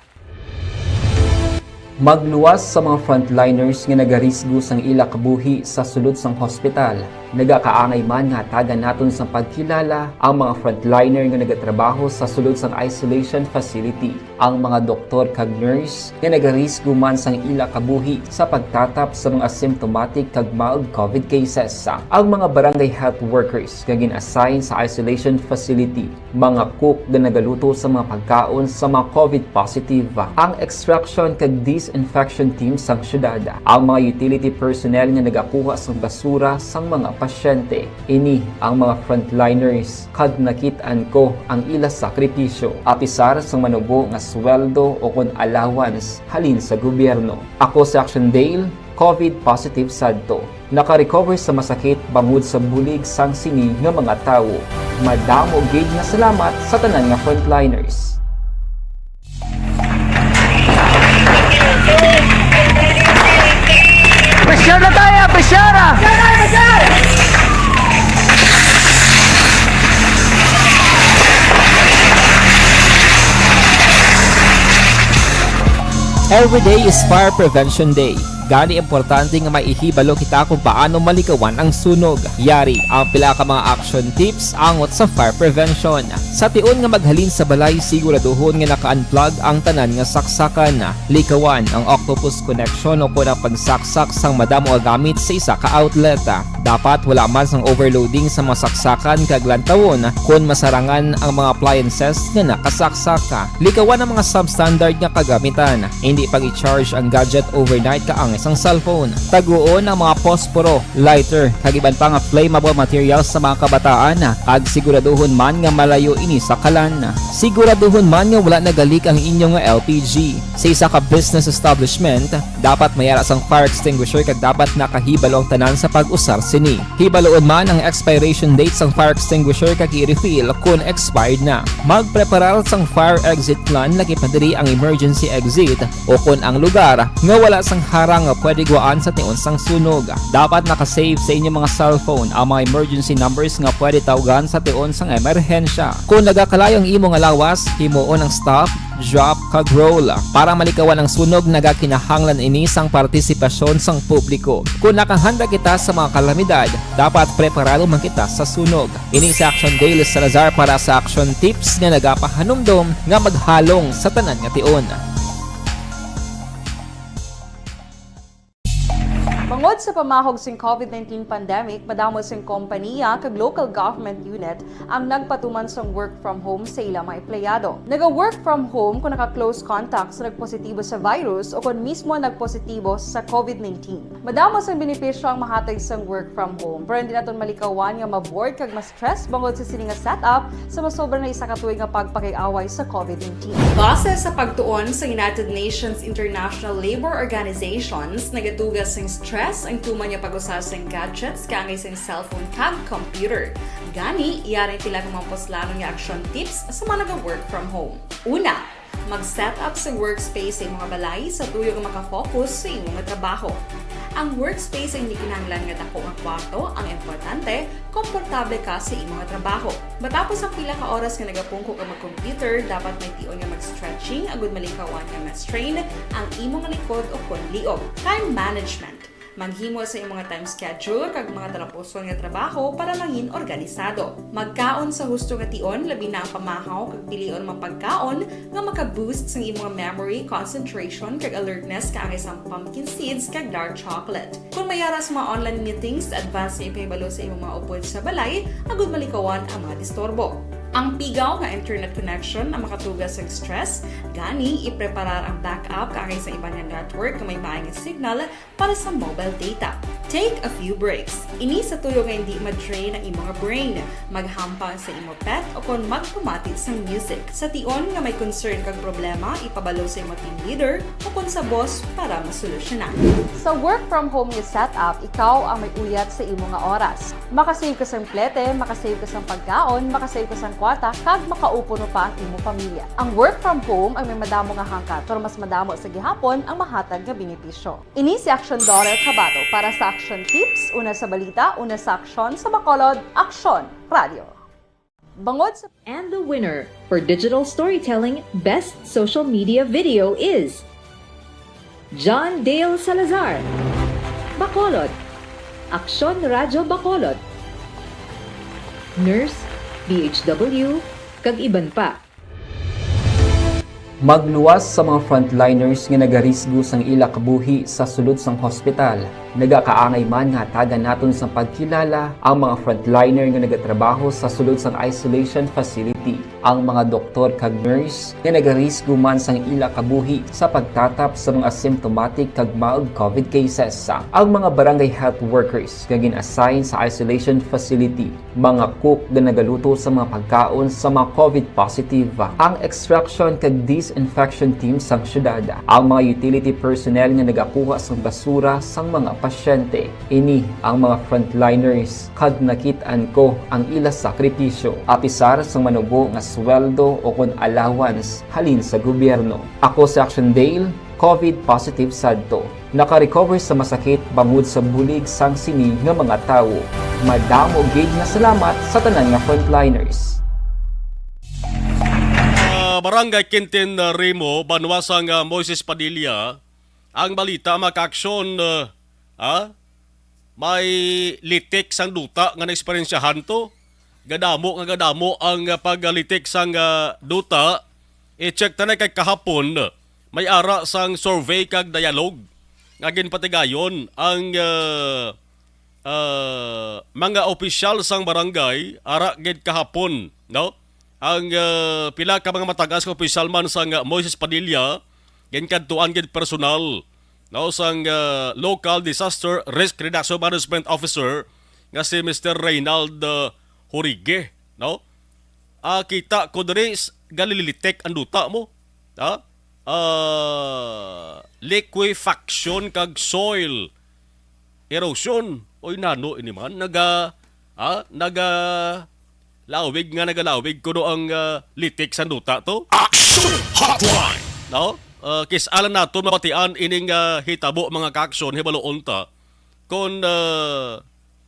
Magluwas sa mga frontliners nga nagarisgo sang ila kabuhi sa sulod sang hospital. Nagakaangay man nga hatagan naton sang pagkilala ang mga frontliner nga nagatrabaho sa sulod sang isolation facility, ang mga doktor kag nurse nga nagarisgo man sang ila kabuhi sa pagtatap sa mga asymptomatic kag mild COVID cases, ang mga barangay health workers nga gin-assign sa isolation facility, mga cook nga nagaluto sa mga pagkaon sa mga COVID positive, ang extraction kag disinfection team sang syudad, ang mga utility personnel nga nagakuha sang basura sang mga pasyente. Ini ang mga frontliners, kag nakit-an ko ang ila sakripisyo, apisar sang manubo nga sweldo o kon allowance halin sa gobyerno. Ako si Action Dale, COVID positive sadto. Naka-recover sa masakit bangod sa bulig sang sini nga mga tawo. Madamo gid nga salamat sa tanan nga frontliners. Pressure na tayo, pressure! Every day is Fire Prevention Day. Gani, importante nga may ihibalo kita kung paano malikawan ang sunog. Yari ang pila ka mga action tips angot sa fire prevention. Sa tion nga maghalin sa balay, siguraduhon nga naka-unplug ang tanan nga saksakan. Likawan ang octopus connection o kon ang pagsaksak sang madamo nga gamit sa isa ka outlet. Dapat wala man sang overloading sa mga saksakan kag lantawon kon masarangan ang mga appliances nga nakasaksak. Likawan ang mga substandard nga kagamitan. Hindi pag-i-charge ang gadget overnight kaang Isang cellphone. Taguon ang mga posporo, lighter, kag iban pa nga flammable materials sa mga kabataan, kag siguraduhon man nga malayo ini sa kalan. Siguraduhon man nga wala nagalik ang inyo nga L P G. Sa isa ka business establishment, dapat may ara sang fire extinguisher kag dapat nakahibalo ang tanan sa pag-usar sini. Hibaluon man ang expiration date sang fire extinguisher kag i-refill kon expired na. Magpreparar sang fire exit plan, lakip na diri ang emergency exit, o kon ang lugar nga wala sang harang nga pwede guwaan sa tion sang sunog. Dapat naka-save sa inyo mga cellphone ang mga emergency numbers nga pwede tawgan sa tion sang emerhensya. Kung nagakalayo ang imo nga lawas, himuon ang stop, drop, kag roll. Para malikawan ang sunog, nagakinahanglan ini sang partisipasyon sang publiko. Kung nakahanda kita sa mga kalamidad, dapat preparado man kita sa sunog. Ini si Action Dale Salazar para sa Action Tips nga nagapahanumdom nga maghalong sa tanan nga tion. Bangod sa pamahog sing COVID nineteen pandemic, madamo sing kompaniya kag local government unit ang nagpatuman sang work from home sa ila mga empleyado. Naga-work from home kung naka-close contact sa nagpositibo sa virus o kon mismo nagpositibo sa COVID nineteen. Madamo sang benepisyo ang mahatag sang work from home, pero hindi naton malikawan nga ma-bored kag ma-stress bangod sa sini nga setup sa masobra na isa ka tuig nga pagpakig-away sa COVID nineteen. Base sa pagtuon sa United Nations International Labour Organizations, nagatuga sing stress ang tuman nga pag-usa sing gadgets kaangay sing cellphone kag computer. Gani, yari pila ka mga puslanon nga action tips sa mga naga-work from home. Una, mag-set up sa workspace sa imong balay sa tuyo nga makafocus sa imo nga trabaho. Ang workspace ay hindi kinahanglan nga dako nga kwarto, ang importante, komportable ka sa imo nga trabaho. Matapos ang pila ka oras nga nagapungko ka mag-computer, dapat may tion nga mag-stretching agud malikawan nga ma-strain ang imo nga likod o kon liog. Time management. Maghimo sa imong nga time schedule kag mga talapuson nga trabaho para mangin organisado. Magkaon sa husto nga tion, labi na ang pamahaw kag pilion mga pagkaon nga maka-boost sang imong memory, concentration, kag alertness kaangay sang pumpkin seeds kag dark chocolate. Kung may ara sa mga online meetings, advance nga ipahibalo sa imong mga upod sa balay agud malikawan ang mga disturbo. Ang pigaw nga internet connection ang makatuga sa stress, gani ipreparar ang backup kaangay sa iban nga network nga may maay nga signal para sa mobile data. Take a few breaks. Ini sa tuyo nga hindi ma-drain ang imo nga brain. Maghampang sa imo pet o kon magpamati sang music. Sa tion nga may concern kag problema, ipabalo sa imo team leader o kon sa boss para masolusyonan. Sa work from home nga setup, ikaw ang may uyat sa imo nga oras. Makasave ka sang plete, makasave ka sang pagkaon, makasave ka sang kwarta, kag makaupo pa ang imo pamilya. Ang work from home ang may madamo nga hangkat, pero mas madamo sa gihapon ang mahatag nga benepisyo. Ini si Action Daughter Kabato para sa Action Tips, una sa balita, una sa aksyon, sa Bacolod, Aksyon Radio. Bangod sa And the winner for digital storytelling best social media video is John Dale Salazar, Bacolod, Aksyon Radyo Bacolod, Nurse, D H W, kag iban pa. Magluwas sa mga frontliners nga nagarisgo sang ila kabuhi sa sulod sang hospital. Nagakaangay man nga hatagan naton sang pagkilala ang mga frontliner nga nagatrabaho sa sulod sang isolation facility, ang mga doktor kag nurse nga nagarisgo man sang ila kabuhi sa pagtatap sa mga asymptomatic kag mild COVID cases, ang mga barangay health workers nga gin-assign sa isolation facility, mga cook nga nagaluto sa mga pagkaon sa mga COVID positive, ang extraction kag disinfection team sang syudad, ang mga utility personnel nga nagakuha sang basura sang mga pasyente. Ini ang mga frontliners, kag nakit-an ko ang ila sakripisyo, apisar sang manubo nga sweldo o kon allowance halin sa gobyerno. Ako si Action Dale, COVID positive sadto. Naka-recover sa masakit bangod sa bulig sang sini nga mga tawo. Madamo gid nga salamat sa tanan nga frontliners. Ah, Barangay Quintin, ah, Rimo, banwa sang, ah, Moises Padilla, ang balita, mga kaaksyon, ah, ah, may litik sang duta nga naeksperyensyahan to. Gadamo nga gadamo ang, ah, paglitik sang, ah, duta. I-check ta na kay kahapon, may ara sang survey kag dialogue nga ginpatigayon ang, ah, ah, mga opisyal sang barangay, ara gid kahapon, no? Ang, ah, pila ka mga matagas nga opisyal man sang, ah, Moises Padilla, ginkadtuan gid personal no, sang, ah, Local Disaster Risk Reduction Management Officer nga si Mister Reynald, ah, Horrigue, no? Ah, kita ko diri s-, galililitek ang duta mo. Ha? Ah, liquefaction kag soil erosion. Oy, nano ini man? Naga, ha? Naga lawig nga nagalawig kuno ang, ah, litik sa duta to? Action Hotline! No? Ah, kis-a lang naton mabatian ining, ah, hitabo, mga ka-aksyon, hibaluon ta kon, ah,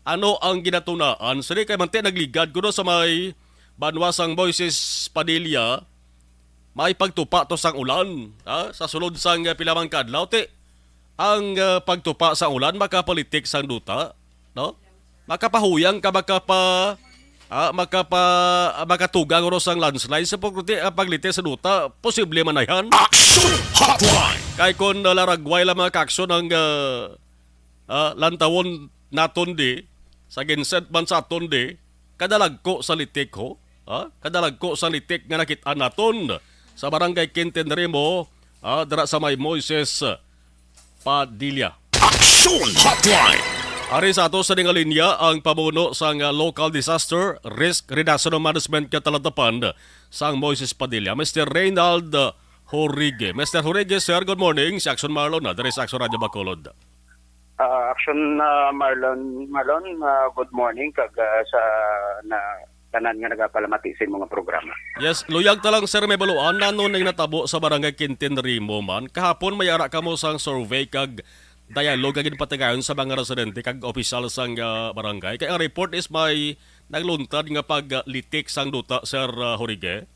ano ang ginatunaan. Sini kay manti nagligad kuno sa may banwa sang Moises Padilla, may pagtupa to sang ulan, ha? Sa sulod sang, ah, pila man ka adlaw, ti ang, ah, pagtupa sang ulan makapalitik sang duta, no? Makapahuyang ka, makapa, ah, makapa, ah, makatugang ro sang landslide sa pagkruti, ah, pagliti sa duta, posible man na yan. Action Hotline! Kay kung nalaragway lang, mga ka-aksyon, ang, ah, ah, lantawon naton di, sa ginsend man sa aton di, kadalagko sa litik, ho? Ha? Kadalagko sa litik nga nakit-an naton sa Barangay Quintin Rimo, ah, dira sa may Moises Padilla. Action Hotline! Ari sa ato sa ning linya ang pamuno sang, ah, Local Disaster Risk Reduction Management nga talatapan sang Moises Padilla, Mister Reynald Horrigue. Mister Horrigue, sir, good morning. Si Action Marlon na, diri sa Action Radio Bacolod. Ah, Action, ah, Marlon, Marlon, ah, good morning kag, ah, sa na, tanan nga nagapalamati sa imong programa. Yes, luyag ta lang, sir, may baluan na nun ang natabo sa Barangay Quintin Rimo man. Kahapon may ara kamo sang survey kag dialogue nga ginpatigayon sa mga residente kag opisyal sang, ah, barangay. Kay ang report is may nagluntad nga paglitik sang duta, Sir, ah, Horrigue.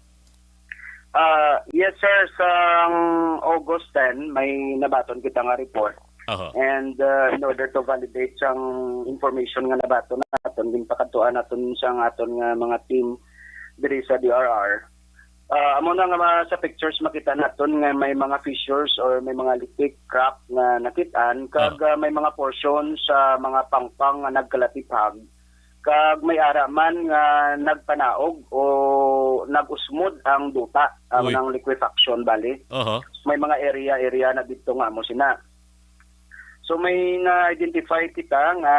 Ah, yes, sir. Sang August ten, may nabaton kita nga report. Aha. And, uh, in order to validate sang information nga nabaton naton, ginpakadtuan naton sang aton nga mga team diri sa D R R. Ah, amo na nga ma-, sa pictures makita naton nga may mga fissures or may mga litik, crack nga nakit-an, kag, Ah. ah, may mga portion sa mga pangpang nga nagkalatiphag, kag may ara man nga nagpanaog o nag-usmod ang duta, ang Uy. nang liquefaction, bali. Aha. May mga area-area na dito nga amo sina. So, may na-identify kita nga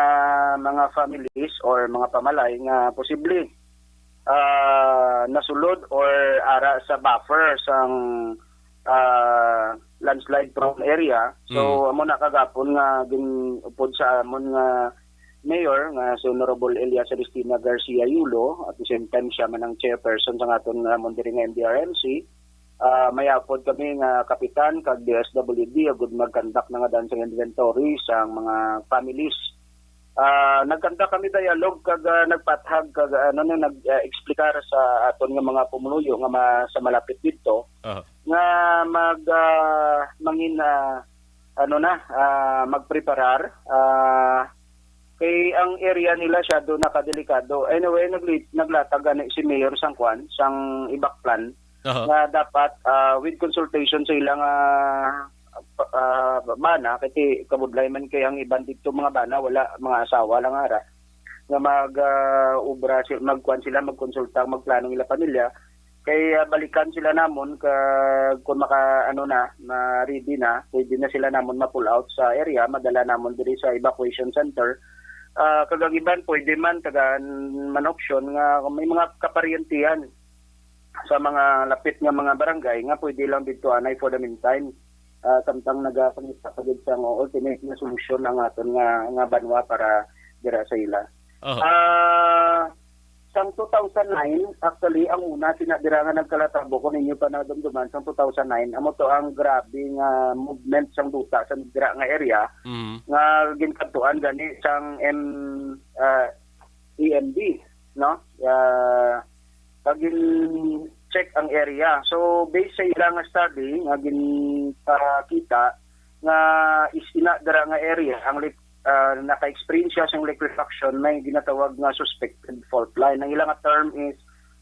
mga families or mga pamalay nga posible, ah, nasulod or ara sa buffer sang, ah, landslide prone area. So, Mm. amo na kagapon nga gin-upod sa amon nga mayor nga si Honorable Elias Celestina Garcia Yulo, at the same time siya man ang chairperson sa aton nga amon diri nga M D R M C. Ah, may upod kami nga kapitan kag D S W D agud mag-conduct na nga dan sang inventory sang mga families. Ah, nag-conduct kami dialogue kag, ah, nagpathag kag, ah, ano na, nag, ah, explicar sa aton nga mga pumuluyo nga ma-, sa malapit didto Aha. nga mag, ah, mangin, ah, ano na, ah, magpreparar, ah, kay ang area nila siya do nakadelikado. Anyway, nagli-, naglatag gani si Mayor sang kwan, sang ibak plan Aha. nga dapat, ah, with consultation sa ilang, ah, pa-, ah, bana, kay ti-, kabudlay man kay ang iban dito mga bana, wala, mga asawa lang ara, nga mag, ah, obra si-, magkuan sila, magkonsulta, magplano ila pamilya. Kay, ah, balikan sila namon kag kung maka, ano na, ma-ready na, pwede na sila namon ma-pull out sa area, madala namon diri sa evacuation center. Ah, kag ang iban, pwede man, tagaan man option nga may mga kaparyentihan sa mga lapit nga mga barangay nga pwede lang didto anay for the meantime. Ah, samtang nagapangita pa gid sang alternate nga solusyon ang aton nga, nga banwa para dira sa ila. Aha. Ah, sang two thousand nine, actually, ang una, sina dira nga nagkalatabo, kung ninyo pa nadumduman, sang two thousand nine, amo to ang grabe nga movement sang duta sa dira nga area, Mm. nga ginkadtuan gani sang M, ah, E M D, no? Ah, pag gin-check ang area. So, based sa ila nga study, nga ginpakita, nga is ina dira nga area, ang lit-, ah, naka-experience siya sang liquefaction, may ginatawag nga suspected fault line. Ang ila nga term is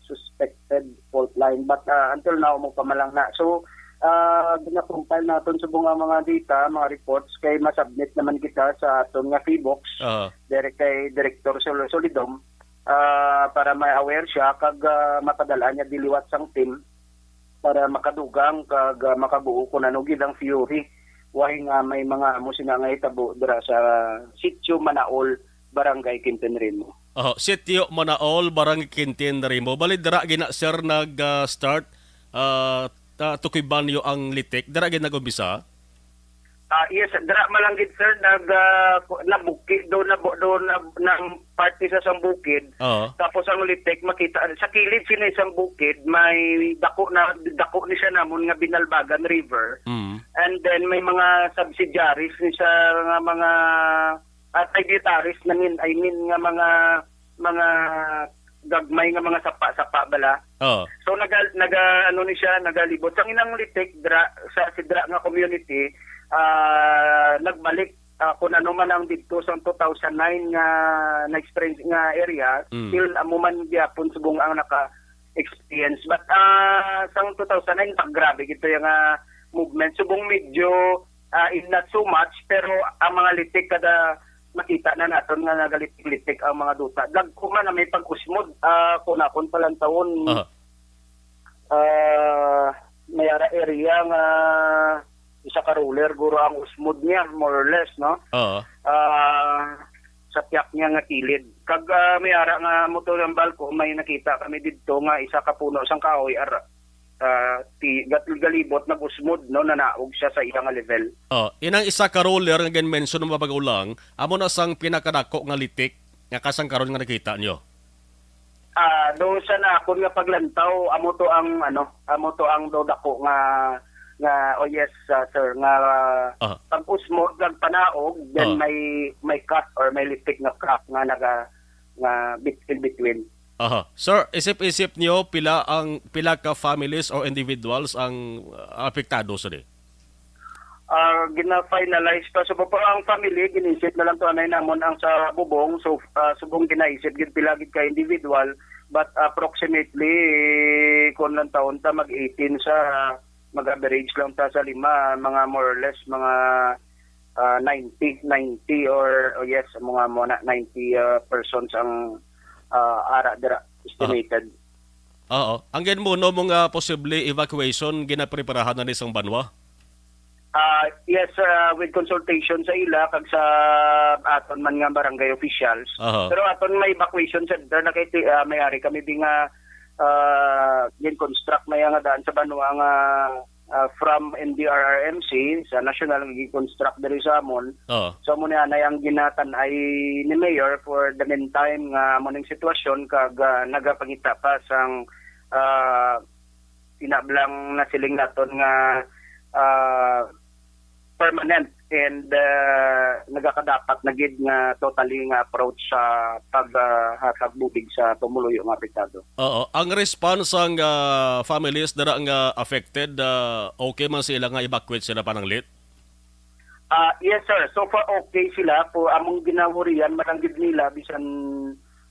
suspected fault line. But, ah, until now, mo pa man lang na. So, ah, gina-compile naton subong ang mga data, mga reports, kay ma-submit naman kita sa aton nga PHIVOLCS, Aha. dire-, kay Director Sol-, Solidom, ah, para ma-aware siya, kag, ah, mapadala niya diliwat sang team para makadugang kag, ah, makabuo kung ano gid ang theory Why nga may mga amo sina nga hitabo dira sa Sitio Manaol, Barangay Quintin Rimo. Oh, Sitio Manaol, Barangay Quintin Rimo. Bali dira gina, sir, nag, ah, start, ah, ta-, tukuban niyo ang litik. Dira gid nag-umpisa? Ah, yes, dira man lang gid, sir, nag, ah, ku-, nabuki do na bu-, do na ng parte sa isang bukid. Oo. Tapos ang litik makita sa kilid sini isang bukid, may dako na, dako ni siya namon nga Binalbagan River. Mm. And then may mga subsidiaries ni siya nga mga, ah, tributaries na min, I mean nga mga, mga gagmay nga mga sapa-sapa bala. Oo. So naga, naga ano ni siya, nagalibot sang inang litik dra sa sidra nga community, ah, nagbalik, ah, kung ano man ang didto sa two thousand nine nga na-experience nga area, Mm. still amo man gyapon subong ang naka-experience. But, ah, sang two thousand nine, pag grabe gid to yung, ah, movement. Subong medyo, ah, in not so much, pero ang mga litik kada makita na naton nga nagalitik-litik ang mga duta. Dagko man na may pag-usmod, ah, kung akon palantawon. Aha. Ah, may ara area nga isa ka roller guro ang usmod niya, more or less, no? Oo. Ah, sa tiyak niya nga kilid. Kag, ah, may ara nga motor ang balko, may nakita kami didto nga isa ka puno sang kahoy, ara, ah, ti-, gat-, galibot, nag-usmod, no, nanaog siya sa iya nga level. Oh, inang isa ka roller nga gin-mention mo, Magulang, amo na sang pinakadako nga litik nga kasang karon nga nakita nyo? Ah, do sa nakon nga paglantaw, amo to ang, ano, amo to ang do dako nga, nga, oh yes, ah, sir, nga Aha. pag-usmod, nagpanaog, then Aha. may, may cut or may litik nga crack nga naga, nga bit-, in between. Aha. Sir, isip-isip niyo pila ang, pila ka families or individuals ang, uh, apektado sini? Ah, gina-finalize pa. So, pa ang family, ginisip na lang to anay namon ang sa bubong. So, ah, subong ginaisip gid pila gid ka individual, but approximately, kung lang taon ta, mag eighteen sa, mag-average lang ta sa lima, mga more or less, mga, ah, ninety, ninety or, oh yes, mga mo na, ninety, ah, persons ang, ah, ara dira, estimated. Oo. Ang ginmuno mo nga posible evacuation, ginapreparahan na ni sang banwa? Ah, yes, ah, with consultation sa ila kag sa aton man nga barangay officials. Aha. Pero aton may evacuation center na kay ti-, ah, may ari kami di nga, ah, gin-construct na yang daan sa banwa nga, ah, from N D R R M C sa national nga gin-construct diri sa amon. Oo. So, amo ni anay ang ginatan-ay ni Mayor for the meantime nga amo ning sitwasyon kag, ah, nagapangita pa sang, ah, ina bala nga nasiling naton nga, ah, permanent and, ah, nagakadapat na gid nga totally nga approach sa pag, ah, hatag bulig sa pumuluyo nga apektado. Oo, ang response sang, ah, families dira nga affected, ah, okay man sila nga evacuate sila pananglit? Ah, yes, sir. So far, okay sila. Po, among ginawurian, man lang gid nila, bisan,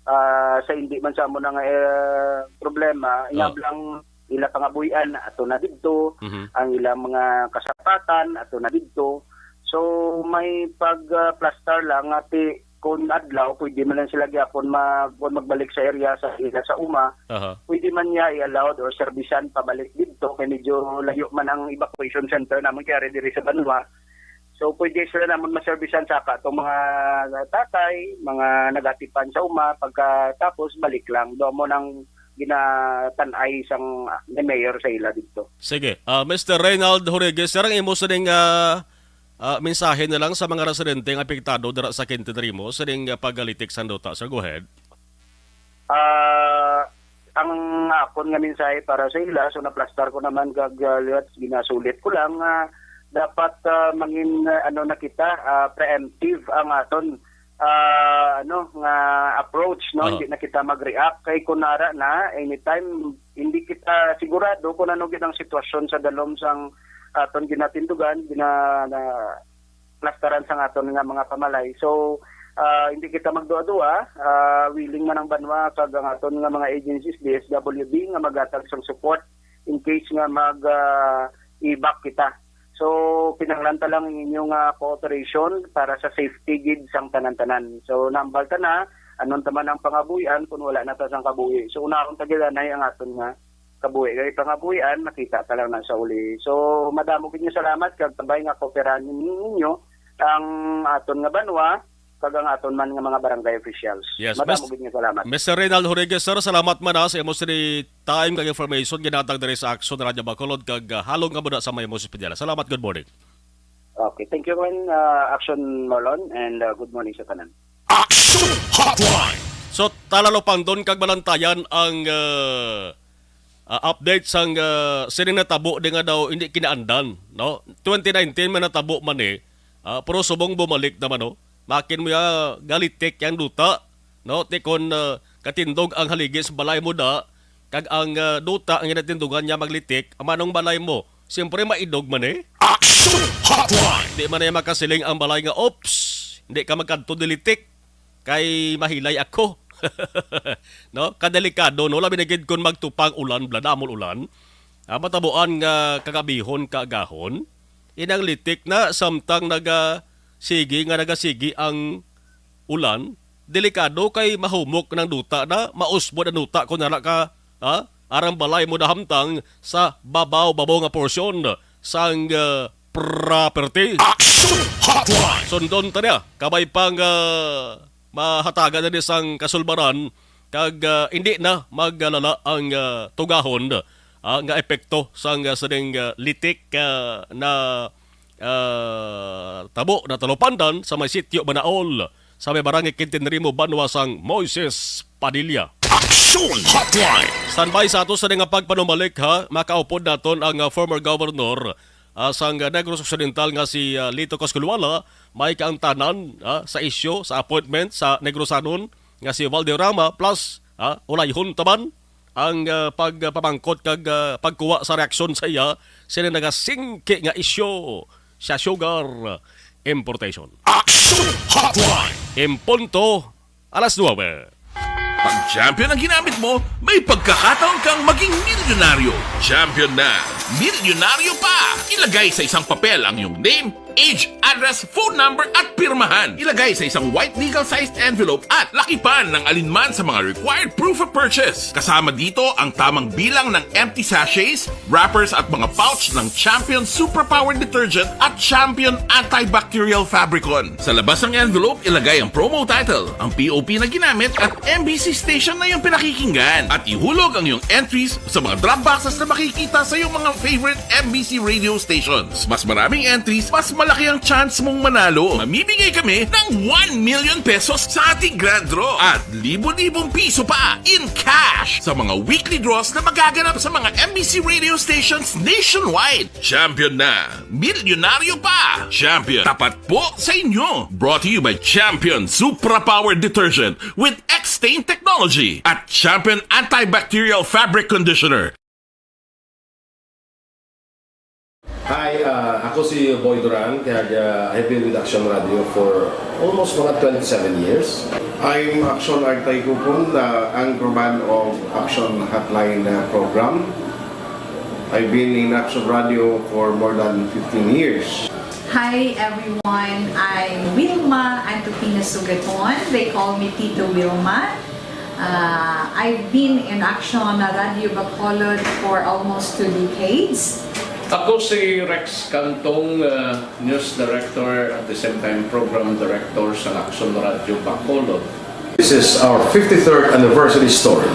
ah, sa hindi man sa amo na nga, eh, problema, Oh. inablang ila pangabuhian, ato na didto, Mhm. ang ilang mga kasapatan, ato na didto. So, may pag, ah, plastar lang, nga ti-, kung adlaw, pwede man lang sila gyapon mag-, kung magbalik sa area sa ila sa uma, Aha. pwede man niya i-allowed or servisan pabalik didto, kay medyo layo man ang evacuation center namon kay ari diri sa banwa. So, pwede sila namon maserbisan sa ka, itong mga tatay, mga nagatipan sa uma, pagkatapos balik lang. Doon mo nang ginatan-ay sang ni mayor sa ila dito. Sige. Ah, Mister Reynald Horrigues, sir, ang imo sining, ah, ah, mensahe na lang sa mga residente nga apektado dira sa Quintin Rimo sining, ah, pagalitik sang duta, sir. Go ahead. Ah, ang akon nga mensahe para sa ila, so naplastar ko naman kag, ah, liwat, ginasulit ko lang nga dapat, ah, mangin, ah, ano na kita, ah, preemptive ang aton, ah, ano, nga approach, no? Oo. Hindi na kita mag-react kay kung nara na anytime, hindi kita sigurado kung ano gid ang sitwasyon sa dalom sang aton ginatindugan, gina-, na, plastaran sang aton nga mga pamalay. So, ah, hindi kita magduha-duha, ah, willing man ang banwa kag ang aton nga mga agencies, D S W D, nga maghatag sang support in case nga mag, ah, evac kita. So, kinahanglan ta lang ang inyo nga cooperation para sa safety gid sang tanan-tanan. So, nambal ta na, anon ta man ang pangabuhian kung wala na ta sang kabuhi. So, unahon ta gid anay ang aton nga kabuhi kay pangabuhian, makita ta lang na sa uli. So, madamo gid nga salamat kag kabay nga kooperahan ninyo ang aton nga banwa kag ang aton man nga mga barangay officials. Yes, Madamo Mis-, gid nga salamat. Mister Reynald Rodriguez, sir, salamat man, ah, sa imo sini time kag information ginatag diri sa Action Radio Bacolod kag, ah, halong nga muna sa may imo sa Pinala. Salamat, good morning. Okay, thank you, Ken, uh, Action Marlon, and, uh, good morning sa tanan. Action Hotline! So, talalupangdon kag balantayan ang, uh, uh, update sang, uh, sini natabo di nga daw hindi kinaandan, no? Twenty nineteen man natabo man eh, ah, pero subong bumalik naman, no? Makin mo ya galitik yang duta, no? Ti kon, uh, katindog ang haligi sa balay mo da, kag ang, ah, duta ang ginatindugan niya maglitik, manong balay mo, siyempre maidog man eh. Action Hotline! Di man niya makasiling ang balay nga, "Oops, hindi ka magkadto dilitik, kay mahilay ako." No? Kadelikado, no? Labi na gid kung magtupang ulan, bladamol ulan. Ah, matabuan nga kagabihon, kaagahon. Inang litik na, samtang naga, sige nga nagasigi ang ulan, delikado kay mahumok ng duta na, mausbod ang duta kung nara ka, ha? Arang balay mo nahamtang sa babaw-babaw nga porsyon sang, ah, property. Action Hotline! Sundon ta niya, kabay pang, ah, mahatagan na ni sang kasulbaran, kag, ah, hindi na magalala ang, ah, tugahon, ah, nga epekto sang, ah, sining, ah, litik, ah, na ah, tabo na talupandan sa may sitio Manaol, sa may barangay Quintinrimo, banwa sang Moises Padilla. Action Hotline! Standby sa ato sa nga pagpanumalik, ha, makaupod naton ang, ah, former governor, ah, sang Negros Occidental nga si, ah, Lito Cosculuala, may kaangtanan, ah, sa isyu sa appointment sa Negrosanon nga si Valderrama, plus, ah, ulayhon taman ang, ah, pagpamangkot kag, ah, pagkuha sa reaksyon sa iya sini nagasingki nga isyu sa sugar importation. Action Hotline! En punto, alas nuebe. Pag champion ang ginamit mo, may pagkakataon kang maging milyonaryo. Champion na, milyonaryo pa! Ilagay sa isang papel ang iyong name, age, address, phone number, at pirmahan. Ilagay sa isang white legal-sized envelope at lakipan ng alinman sa mga required proof of purchase. Kasama dito ang tamang bilang ng empty sachets, wrappers, at mga pouch ng Champion Superpower Detergent at Champion Antibacterial Fabricon. Sa labas ng envelope, ilagay ang promo title, ang P O P na ginamit, at M B C station na iyong pinakikinggan. At ihulog ang iyong entries sa mga drop boxes na makikita sa iyong mga favorite M B C radio stations. Mas maraming entries, mas malaki ang chance mong manalo. Mamimigay kami ng one million pesos sa ating grand draw at libo-libong piso pa in cash sa mga weekly draws na magaganap sa mga M B C radio stations nationwide. Champion na! Milyonaryo pa! Champion, tapat po sa inyo! Brought to you by Champion Supra Power Detergent with X-Stain Technology at Champion Antibacterial Fabric Conditioner. Hi, ah, ako si Boy Duran, kaya, ah, I've been with Action Radio for almost mga twenty-seven years. I'm Action Artay Kupon, the anchorman of Action Hotline, ah, program. I've been in Action Radio for more than fifteen years. Hi everyone, I'm Wilma Antupina Sugaton. They call me Tito Wilma. Uh, I've been in Action Radio Bacolod for almost two decades. Ako si Rex Cantong, uh, News Director, at the same time Program Director sa Action Radio Bacolod. This is our fifty-third anniversary story.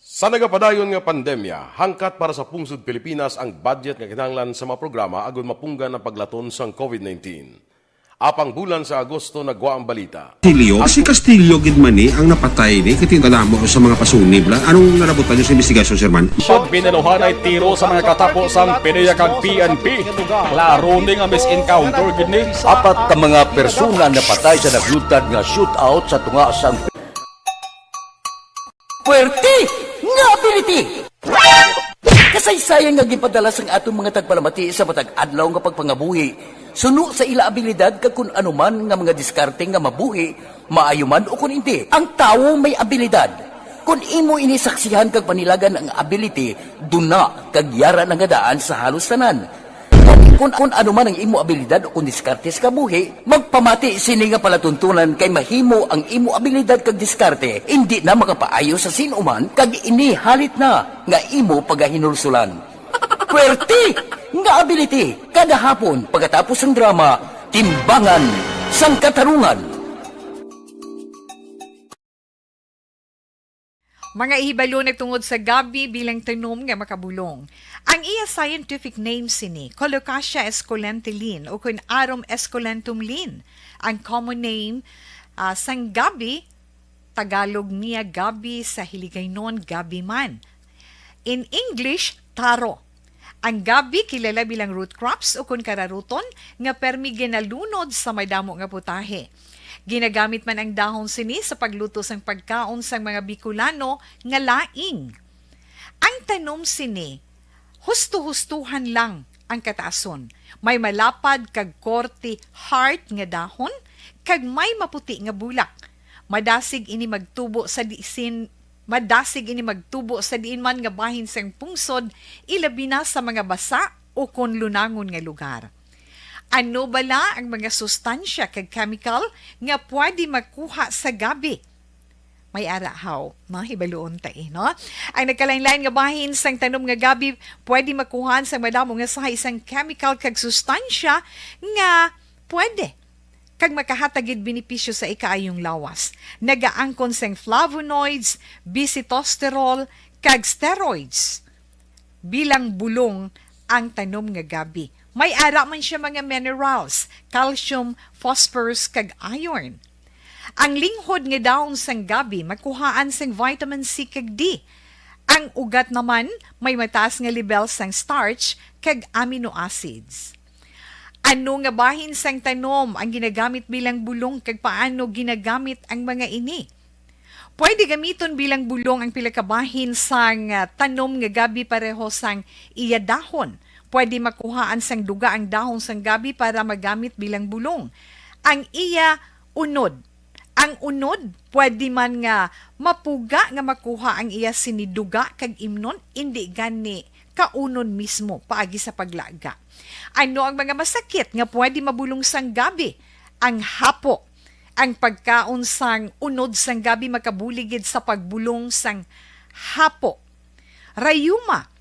Sa nagapadayon nga pandemya, hangkat para sa pungsod Pilipinas ang budget nga kinahanglan sa mga programa agud mapunggan ang paglaton sang COVID nineteen. Apang bulan sa Agosto nagwa ang balita. Castillo, si Castillo gid man ni ang napatay ni, kay tingala mo sa mga pasunib la. Anong nalabutan niyo sa investigasyon, Sir Man? Should be naluhanay tiro sa mga katapo sang PDEA kag P N P. Klaro ni nga mis-encounter gid ni. Apat ka mga persona napatay sa nagluntad nga shootout sa tunga sang Puwerte nga ability! Kasaysayan nga ginpadala sang aton mga tagpalamati sa matag adlaw nga pagpangabuhi, suno sa ila abilidad kag kun ano man nga mga diskarte nga mabuhi, maayo man o kun indi. Ang tawo may abilidad. Kun imo ini saksihan kag panilagan ang ability, duna kag yara na nga daan sa halos tanan. Kon Kung, kung ano man ang imo abilidad o kung diskarte sa kabuhi, magpamati sini nga palatuntunan, kay mahimo ang imo abilidad kag diskarte indi na makapaayo sa sin-o man, kag ini halit na nga imo pagahinulsulan. Pwerte nga ability, kada hapon pagkatapos sang drama, Timbangan sang Katarungan. Mga ihibalo nagtungod sa gabi bilang tanom nga makabulong. Ang iya scientific name sini, Colocasia esculenta Linn, o kun Arum esculentum Linn. Ang common name, ah, sang gabi, Tagalog niya gabi, sa Hiligaynon gabi man. In English, taro. Ang gabi kilala bilang root crops o kun kararuton nga permi ginalunod sa madamo nga putahe. Ginagamit man ang dahon sini sa pagluto sang pagkaon sang mga Bicolano nga laing. Ang tanom sini, husto-hustuhan lang ang kataason. May malapad kag korte heart nga dahon, kag may maputi nga bulak. Madasig ini magtubo sa disin, madasig ini magtubo sa diin man nga bahin sang pungsod, ilabi na sa mga basa o kon lunangon nga lugar. Ano bala ang mga sustansya kag chemical nga pwede makuha sa gabi? May ara haw, no? Hibaluon ta, eh, no? Ang nagkalain-lain nga bahin sang tanom nga gabi pwede makuhaan sang madamo nga sahi sang chemical kag sustansya nga pwede kag makahatag gid benepisyo sa ikaayong lawas. Nagaangkon sang flavonoids, bisitosterol, kag steroids. Bilang bulong ang tanom nga gabi. May ara man siya mga minerals, calcium, phosphorus, kag iron. Ang linghod nga dahon sang gabi makuhaan sang vitamin C kag D. Ang ugat naman may mataas nga lebel sang starch kag amino acids. Ano nga bahin sang tanom ang ginagamit bilang bulong, kag paano ginagamit ang mga ini? Pwede gamiton bilang bulong ang pila ka bahin sang, ah, tanom nga gabi pareho sang iya dahon. Pwede makuhaan sang duga ang dahon sang gabi para magamit bilang bulong. Ang iya unod. Ang unod, pwede man nga mapuga nga makuha ang iya sini duga kag imnon, indi gani kaunon mismo paagi sa paglaga. Ano ang mga masakit nga pwede mabulong sang gabi? Ang hapo. Ang pagkaon sang unod sang gabi makabulig gid sa pagbulong sang hapo. Rayuma,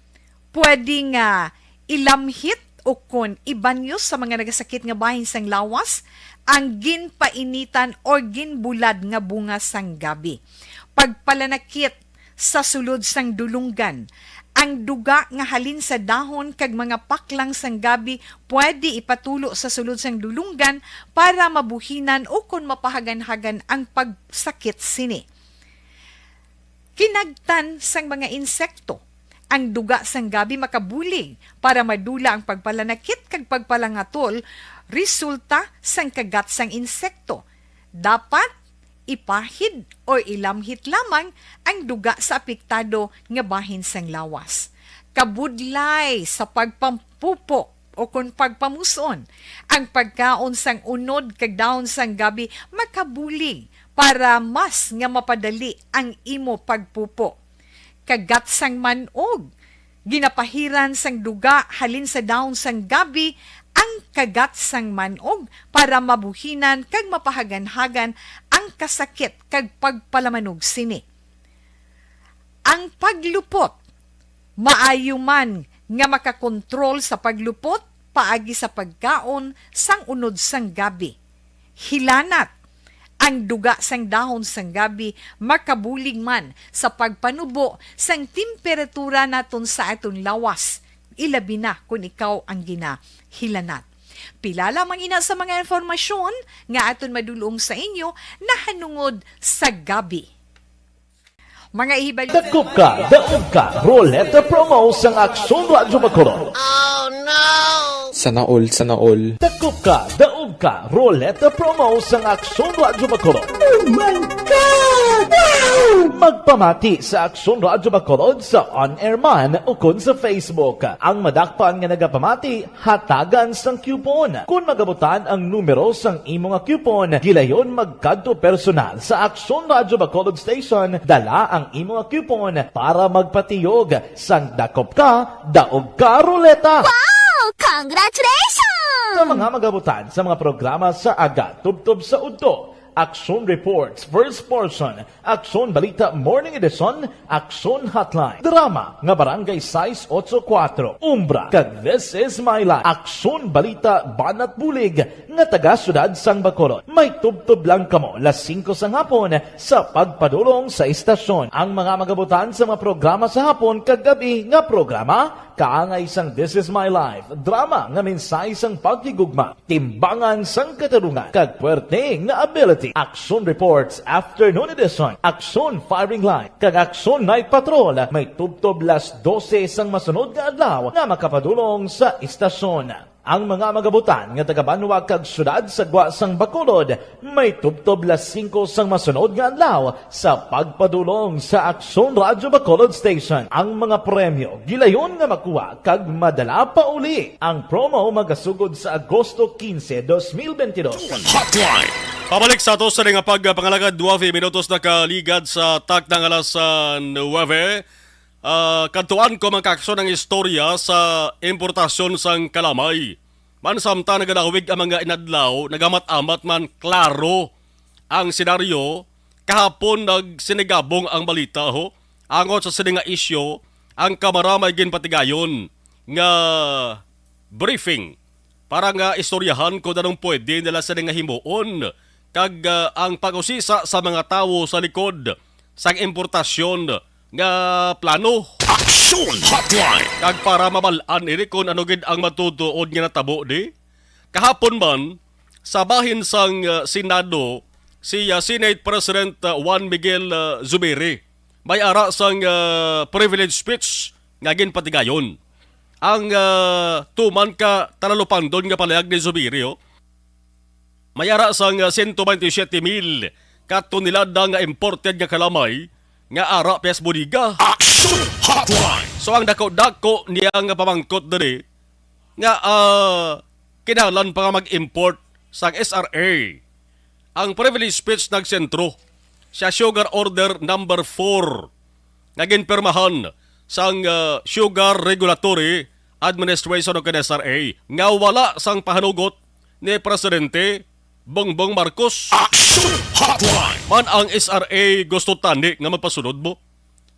pwede nga ilamhit o kon ibanyos sa mga nagasakit nga bahin sang lawas ang ginpainitan or ginbulad nga bunga sang gabi. Pagpalanakit sa sulod sang dulonggan. Ang duga nga halin sa dahon kag mga paklang sang gabi pwede ipatulo sa sulod sang dulonggan para mabuhinan o kon mapahaganhagan ang pagsakit sini. Kinagtan sang mga insekto. Ang duga sang gabi makabulig para madula ang pagpalanakit kag pagpalangatol resulta sang kagat sang insekto. Dapat ipahid o ilamhit lamang ang duga sa apektado nga bahin sang lawas. Kabudlay sa pagpampupo o kon pagpamus-on, ang pagkaon sang unod kag dahon sang gabi makabulig para mas nga mapadali ang imo pagpupo. Kagat sang man-og. Ginapahiran sang duga halin sa dahon sang gabi ang kagat sang man-og para mabuhinan kag mapahaganhagan ang kasakit kag pagpalamanog sini. Ang paglupot. Maayo man nga makakontrol sa paglupot paagi sa pagkaon sang unod sang gabi. Hilanat. Ang duga sang dahon sang gabi makabulig man sa pagpanubo sang temperatura naton sa aton lawas, ilabi na kon ikaw ang ginahilanat. Pila lamang ina sa mga impormasyon nga aton madulong sa inyo nahanungod sa gabi. Mga ihibalo. Dakop ka, daog ka, Roleta Promo sang Aksyon Radyo Bacolod. Sana all, sana all. Dakop ka, daog ka, Roleta Promo sang Aksyon Radyo Bacolod. Oh my God! Wow! Magpamati sa Aksyon Radyo Bacolod sa on-air man ukon sa Facebook. Ang madakpan nga nagapamati, hatagan sang coupon. Kon magabutan ang numero sang imo nga coupon, gilayon magkadto personal sa Aksyon Radyo Bacolod Station, dala ang imo nga coupon para magpatiyog sang dakop ka, daog ka, Roleta. Wow! Congratulations! Sa mga magabutan sa mga programa sa aga, tubtob sa udto, Aksyon Reports, First Portion, Aksyon Balita Morning Edition, Aksyon Hotline, drama nga Barangay sais ocho kuwatro, Umbra, kag This Is My Life, Aksyon Balita Banat Bulig nga taga Siyudad sang Bacolod. May tubtob lang kamo las singko sang hapon sa pagpadulong sa istasyon. Ang mga magabutan sa mga programa sa hapon kag gab-i nga programa, kaangay sang This Is My Life, drama nga mensahe sang paghigugma, timbangan sang katarungan, kag puwerte nga ability. Aksyon Reports Afternoon Edition, Aksyon Firing Line, kag Aksyon Night Patrol may tubtob las dose sang masunod nga adlaw nga makapadulong sa istasyon. Ang mga magabutan nga taga-banwa kag siyudad sa gwa sang Bacolod may tubtob las singko sang masunod nga adlaw sa pagpadulong sa Aksyon Radyo Bacolod Station. Ang mga premyo gilayon nga makuha kag madala pa uli. Ang promo magasugod sa Agosto quince, dos mil veintidós. Hotline. Pabalik sa ato sa nga pagpangalagad, duwa minutos na kaligad sa takna nga alas, ah, nuwebe. Ah, kadtuan ko, mga kaaksyon, ang istorya sa importasyon sang kalamay. Man samtang nagalawig ang mga inadlaw, nagamat-amat man klaro ang senaryo. Kahapon nagsinigabong ang balita, ho. Angot sa sini nga isyu, ang Kamara may ginpatigayon nga briefing para nga istoryahan kung anong pwede nila sini nga himuon kag, ah, ang pag-usisa sa mga tawo sa likod sang importasyon nga plano. Aksyon Hotline. Kag para mabal-an ini kung ano gid ang matutuod nga natabo di. Kahapon man, sa bahin sang, ah, Senado, si, ah, Senate President, ah, Juan Miguel, ah, Zubiri, may ara sang, ah, privilege speech nga ginpatigayon. Ang, ah, tuman ka talalupandon nga palayag ni Zubiri, oh, may ara sang, ah, siyento baynte siyete mil ka tonelada nga imported nga kalamay nga ara pa sa bodega. Action Hotline! So, ang dako-dako niya nga pamangkot diri nga, ah, kinahanglan pa nga mag-import sang S R A. Ang privilege speech nagsentro sa Sugar Order number four nga ginpirmahan sang, ah, Sugar Regulatory Administration o kan S R A nga wala sang pahanugot ni Presidente Bongbong Marcos. Action Hotline! Man ang S R A gusto tani nga magpasunod mo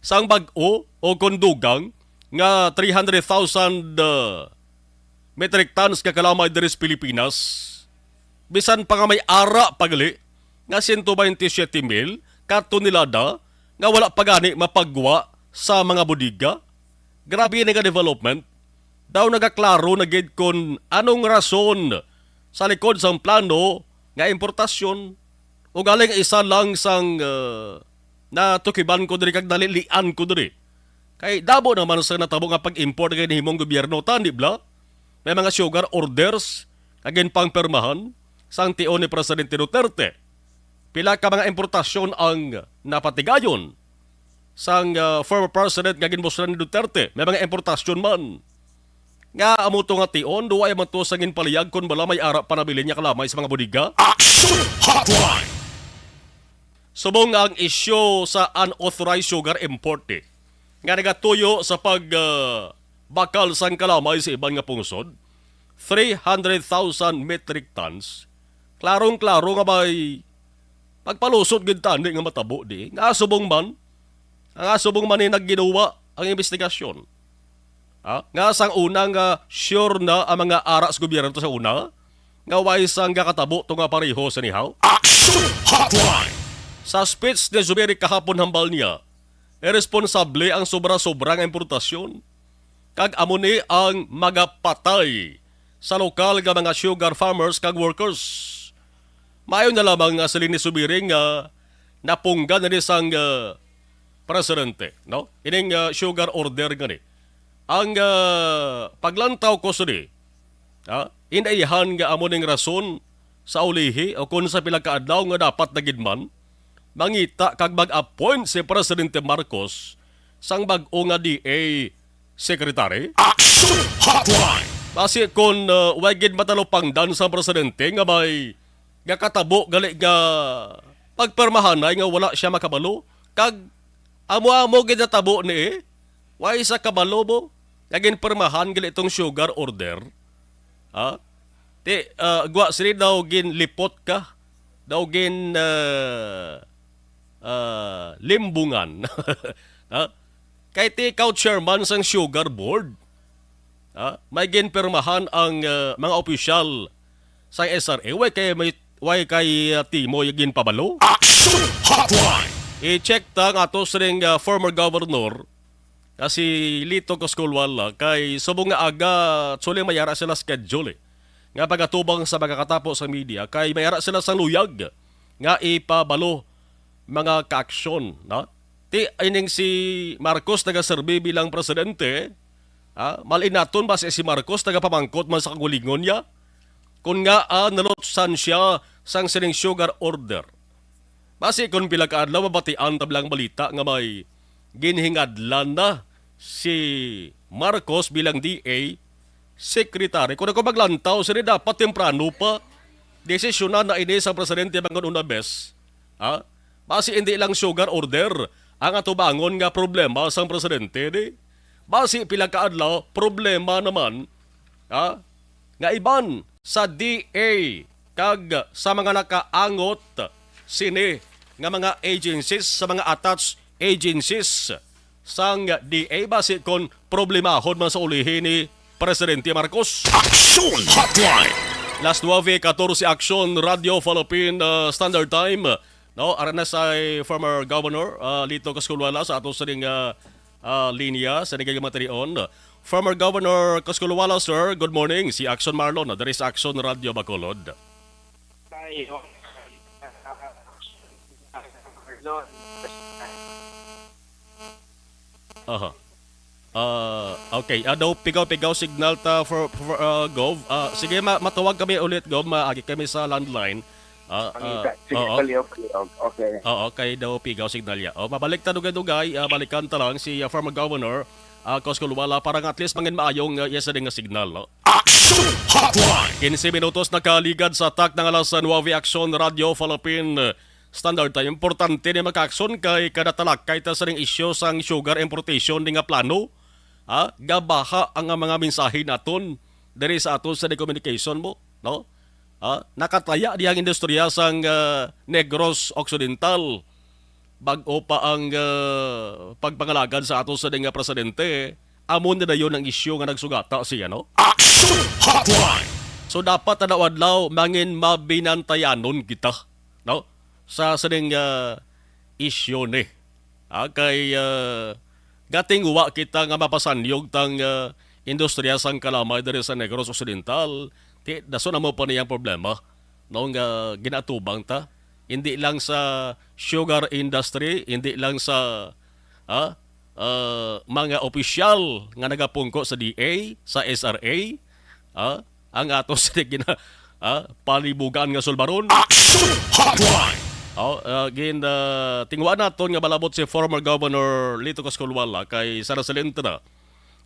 sang bag-o o kon dugang nga three hundred thousand, ah, metric tons nga kalamay diri sa Pilipinas, bisan pa nga may ara pa gali nga siyento baynte siyete mil ka tonelada nga wala pa gani mapagwa sa mga bodega. Grabe ini nga development. Daw nagaklaro na gid kon anong rason sa likod sang plano nga importasyon. Ugaling isa lang sang, ah, natukiban ko diri kag nalilian ko diri. Kay damo naman sa natabo nga pag-import nga ginhimong gobyerno, tani bala? May mga sugar orders nga ginpangpirmahan sang tion ni Presidente Duterte. Pila ka mga importasyon ang napatigayon sang, ah, former president nga ginmuslan ni Duterte. May mga importasyon man. Nga amo to nga tion, duwa man to sa ginpalihag kon bala may ara pa nabilin nga kalamay sa mga bodega. Action Hotline! Subong nga ang isyu sa unauthorized sugar import, eh, nga nagatuyo sa pag, ah, bakal sang kalamay sa iban nga pungsod, three hundred thousand metric tons, klarong-klaro nga may pagpalusot gid tani nga matabo di. Nga subong man, nga subong man ni nagginuwa ang investigasyon. Ha? Nga sang una nga sure na ang mga ara sa gobyerno sa una, nga way sang gakatabo to nga pareho sa nihaw. Action Hotline! Sa speech ni Zubiri kahapon, hambal niya, iresponsable ang sobra-sobra nga importasyon. Kag amo ni ang magapatay sa lokal nga mga sugar farmers kag workers. Maayo na lamang nga siling ni Zubiri nga napunggan na ni sang, ah, presidente, no? Ining, ah, sugar order nga ni. Ang, ah, paglantaw ko sini, ah, inaihan nga amo ning rason sa ulihi o kung sa pila ka adlaw nga dapat na gid man mangita kag mag-appoint si Presidente Marcos sang bag-o nga D A secretary? Action Hotline! Basi kon, uh, way gid matalupangdan sang presidente nga may gakatabo gali nga pagpermahanay nga wala siya makabalo, kag amo-amo gid natabo ni, eh. Way sa kabalo mo nga ginpermahan gali tong sugar order? Ha? Ti, ah, gwa sini daw ginlipot ka, daw gin, ah, ah, limbungan. Ha? Kay ti ikaw chairman sang Sugar Board. Ha? May ginpirmahan ang, ah, mga opisyal sa S R A. Way kay may, way kay, ah, Timoy ginpabalo? Action Hotline! I-check ta nga ato sining, ah, former governor nga si Lito Coscolwala, kay subong nga aga, actually, may ara sila schedule, eh, nga pagatubang sa makakatapo sa media, kay may ara sila sang luyag nga ipabalo mga kaaksyon, no? Ti ining si Marcos nagaserbi bilang presidente, ha? Malinaton ba si, si Marcos nagapamangkot man sa kagulingon niya? Kun nga, ah, nalutsan siya sang sining sugar order. Basi kon pila ka adlaw mabatian ta lang balita nga may ginhingadlan na si Marcos bilang D A secretary. Kung ako maglantaw, sini dapat temprano pa. Desisyonan na ini sa presidente bangon una bes. Ha? Basi hindi lang sugar order ang atubangon nga problema sang presidente, di? Basi pila ka adlaw, problema naman, ha? Nga iban sa D A kag sa mga nakaangot sini nga mga agencies, sa mga attached agencies sang D A, basi kon problemahon man sa ulihi ni Presidente Marcos. Action Hotline! Las nuebe katorse, Action Radio Philippine, uh, Standard Time. No, ara na si former Governor, uh, Lito Coscolwala sa ato sining, uh, uh, linya sa nagiging materion. Former Governor Coscolwala, sir, good morning. Si Action Marlon, uh, diri sa Action Radio Bacolod. Tayo. Aha. Ah, okay. Ah, daw pigaw-pigaw signal ta for, for, ah, Gov. Ah, sige, ma- matawag kami ulit, Gov. Maagi kami sa landline. Ah, Ang ah, isa, sige, oo. Palihog, palihog. Okay. Oo, kay daw pigaw signal ya. Oh, mabalik ta dugay-dugay. Ah, balikan ta lang si, ah, former governor, ah, Coscolwala, para nga at least mangin maayong, ah, yes, nga signal, no? Action Hotline! Quince minutos nakaligad sa atak ng alas nuebe, Action Radio Philippine Standard Time. Importante ni makaaksyon kay kada talakay ta sa ning isyu sang sugar importation ni nga plano, ha? Gabaha ang mga mensahe naton diri sa aton sa communication mo, no? Ha? Nakataya di ang industriya sang, ah, Negros Occidental. Bag-o pa ang, ah, pagpangalagad sa ato sa nga presidente, amo na dayon ang isyu nga nagsugata siya, no? Action Hotline! So, dapat adlaw-adlaw mangin mabinantayanon kita, no? Sa sining, ah, isyu ni. Ah, kay, ah, gatingwa kita nga mapasanyog tang, ah, industriya sang kalamay diri sa Negros Occidental. Ti, dason amo pa niyang problema, no, nga ginatubang ta. Hindi lang sa sugar industry, hindi lang sa, ah, ah, mga opisyal nga nagapungko sa D A, sa S R A, ah, ang ato sa gina-, ah, palibugan nga sulbaron. Action Hotline! Oh, ah, gin, ah, tingwa naton nga malabot si former Governor Lito Coscolwala kay Sara Salentana.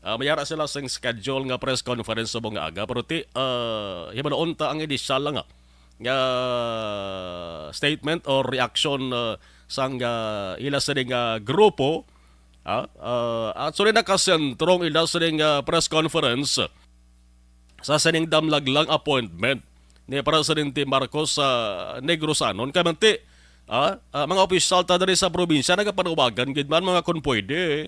Ah, may ara sila sing schedule nga press conference sa mga aga, pero ti, ah, hibaluon ta ang inisyal lang, ah, nga statement or reaction, ah, sang, ah, ila sining, ah, grupo, ah, ah, actually, nakasentrong ila sining, ah, press conference sa sining damlag lang appointment ni Presidente Marcos sa Negrosanon. Kay manti, ah, ah, mga opisyal ta diri sa probinsya nagapanawagan gid man, mga, kon pwede,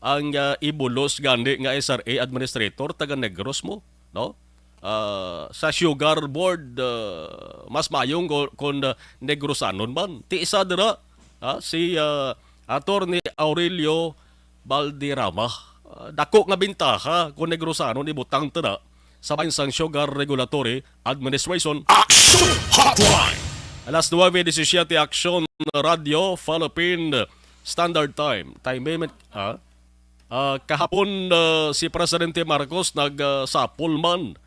ang, ah, ibulos gani nga S R A administrator taga Negros mo, no? Ah, sa Sugar Board, ah, mas mayong ko-, kon, ah, Negrosanon man. Ti isa dira, ah, si, ah, Attorney Aurelio Valderrama. Ah, dako nga bintaha kon Negrosanon ibutang tana sa bahin sang Sugar Regulatory Administration. Action Hotline! Alas nuebe disisiete, Action Radio Philippine Standard Time. Time limit, ah, ah, kahapon, ah, si Presidente Marcos nag, ah, sapol man,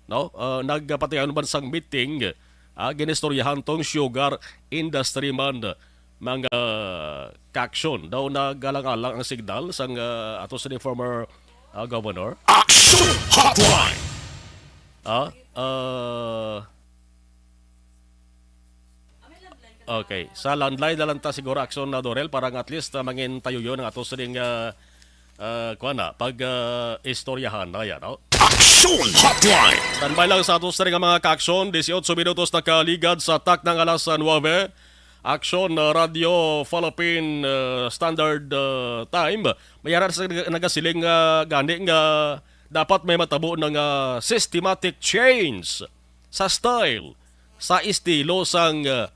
no? Ah, nagpatigayon man sang meeting, ah, ginistoryahan tong sugar industry man, mga kaaksyon. Daw nagalang-alang ang signal sang, ah, ato sa ni former, ah, governor. Action Hotline! Ah, ah, okay. Sa landline na lang ta siguro, Action na Dorel, para nga at least, ah, mangin tayuyon ang ato sining, ah, ah, kuwan na, pag, ah, istoryahan na yan, no? Action Hotline! Standby lang sa atos diri nga mga ka-aksyon, dieciocho minutos nakaligad sa takna nga alas nuebe. Aksyon, ah, Radio Philippine, ah, Standard, ah, Time. May ara sa nag-, nagasiling nga gani nga dapat may matabo na nga systematic change sa style, sa estilo sang, ah,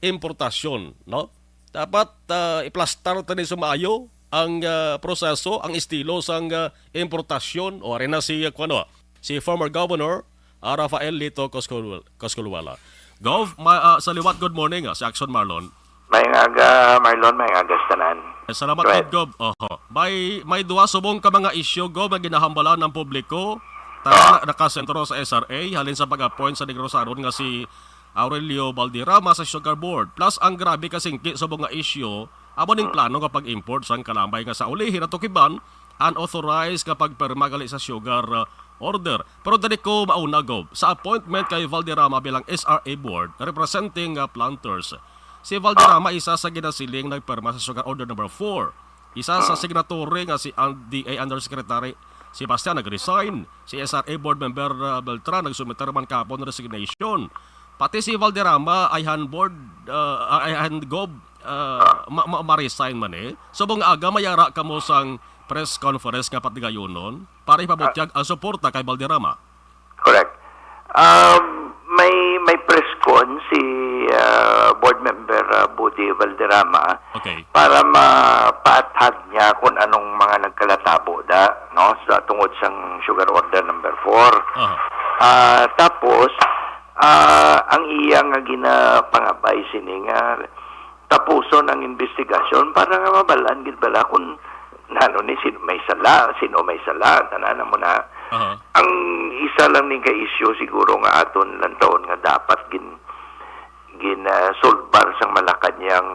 importasyon, no? Dapat, ah, iplastar ta ni sa maayo ang, ah, proseso, ang estilo sang, ah, importasyon. O, ari na si, ah, kuwan, si former Governor, ah, Rafael Lito Coscul-, Cosculuela. Gov, ma-, ah, sa liwat, good morning, ah, si Action Marlon. Maayong aga, Marlon, maayong aga sa tanan. Eh, salamat, Go ahead. Gov. Oho. May, may duha subong ka mga isyu, Gov, nga ginahambalan ng publiko. Tara, Ah. na-, nakasentro sa S R A, halin sa pag-appoint sa Negros Aron nga si Aurelio Valderrama sa Sugar Board. Plus, ang grabe ka singki subong nga isyu, amo ning Hmm. plano nga pag-import sang kalamay nga sa ulihi natukiban, unauthorized nga pagpirma gali sa sugar, uh, order. Pero dali ko mauna, Gov. Sa appointment kay Valderrama bilang S R A Board, representing, uh, planters, si Valderrama isa sa ginasiling nagpirma sa Sugar Order Number Four. Isa sa signatory nga si An-, D A Undersecretary Sebastian nag-resign. Si S R A Board Member, uh, Beltran nagsumiter man kahapon resignation. Pati si Valderrama, ayhan board, uh, ayhan Gov, uh, ma-, ma-, ma-resign man eh. Subong nga aga, may ara kamo sang press conference nga patigayunon para ipabutyag ang suporta kay Valderrama. Correct. Um, may, may press con si, uh, Board Member, uh, Budi Valderrama Okay. para mapaathag niya kung anong mga nagkalatabo da, no, sa tungod sang Sugar Order Number Four. Aha. Ah, tapos, ah, ang iya nga ginapangabay sini nga tapuson ang investigasyon para nga mabal-an gid bala kung nano ni, sin-, may sala, sino may sala, tanan mo na. Aha. Ang isa lang ning ka-issue siguro nga aton lantawon nga dapat gin-, gin, ah, solbar sang Malacañang,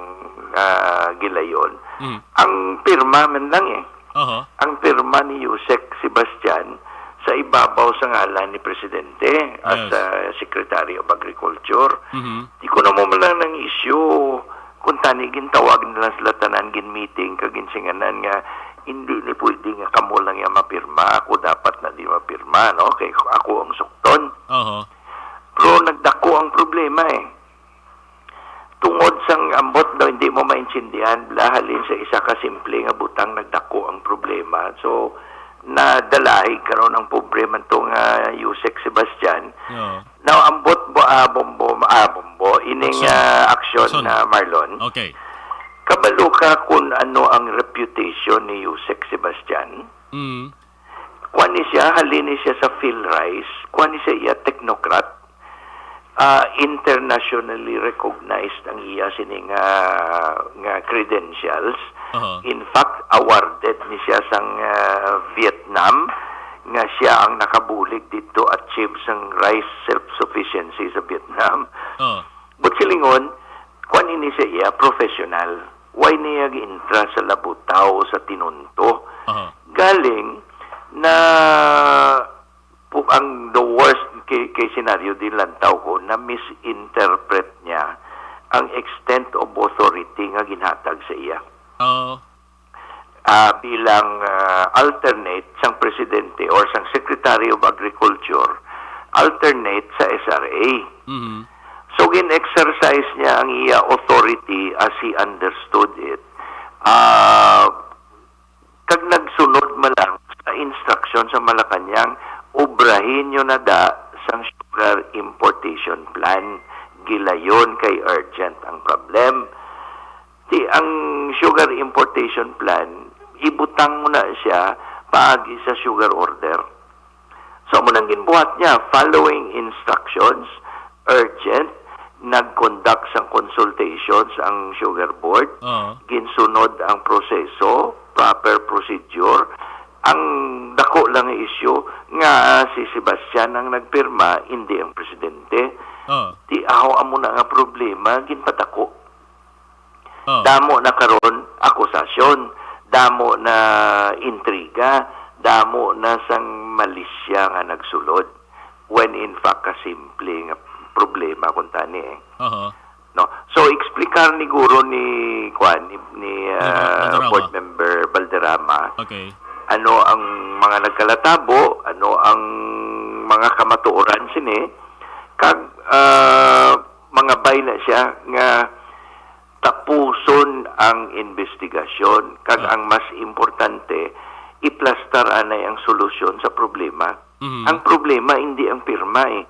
ah, gilayon. Mm. Ang pirma man lang eh. Aha. Ang pirma ni Usec Sebastian sa ibabaw sa ngalan ni Presidente as Yes. a Secretary of Agriculture. Mhm. Di ko na mo man lang nang issue kung tani gintawag nila sila tanan, gin-meeting kag ginsinganan nga hindi ni pwede nga kamo lang ya mapirma, ako dapat na di mapirma, no? Kay ako ang sukton. Aha. Pero nagdako ang problema eh. Tungod sang ambot daw hindi mo maintindihan, bala, halin sa isa ka simple nga butang nagdako ang problema. So, nadalahig karon ang pobre man to nga Usec Sebastian. Oo. Now, ambot bo, ah, bombo, ah, bombo, ining, Aksyon. ah, aksyon Aksyon. na Marlon. Okay. Kabalo ka kung ano ang reputation ni Usec Sebastian? Mm. Kuan ni siya, halin ni siya sa PhilRice, kuan ni siya iya technocrat, ah, internationally recognized ang iya sini nga, nga credentials. Aha. In fact, awarded ni siya sang, ah, Vietnam, nga siya ang nakabulig dito achieve sang rice self-sufficiency sa Vietnam. Oh. But silingon, kuan ini siya iya, professional. Why niya gi-intra sa labutaw, sa tinunto? Aha. Galing na pu-, ang the worst case, case scenario din lantaw ko, na misinterpret niya ang extent of authority nga ginhatag sa iya. Oo. Ah, bilang, ah, alternate sang presidente or sang Secretary of Agriculture, alternate sa S R A. Mhm. So, gin-exercise niya ang iya authority as he understood it. Ah, kag nagsunod man lang sa instruction sa Malacañang, obrahin nyo na da sang sugar importation plan. Gilayon kay urgent ang problem. Ti ang sugar importation plan, ibutang mo na siya paagi sa sugar order. So, amo nang ginbuhat niya, following instructions, urgent, nag-conduct sang consultations ang Sugar Board, Oo. ginsunod ang proseso, proper procedure. Ang dako lang nga issue nga si Sebastian ang nagpirma, hindi ang presidente. Oo. Ti aho amo na nga problema, ginpadako. Oh. Damo na karon akusasyon, damo na intriga, damo na sang malisya nga nagsulod, when in fact kasimple nga problema kuntani eh. Aha. No? So, explicar ni guro ni, kuan, ni, ni, Ni Ra- ah, Valderrama. Board Member Valderrama, Okay. ano ang mga nagkalatabo, ano ang mga kamatuoran sini, kag, ah, mangabay na siya nga tapuson ang investigasyon, kag Ah. ang mas importante, iplastar anay ang solusyon sa problema. Mhm. Ang problema hindi ang pirma, eh.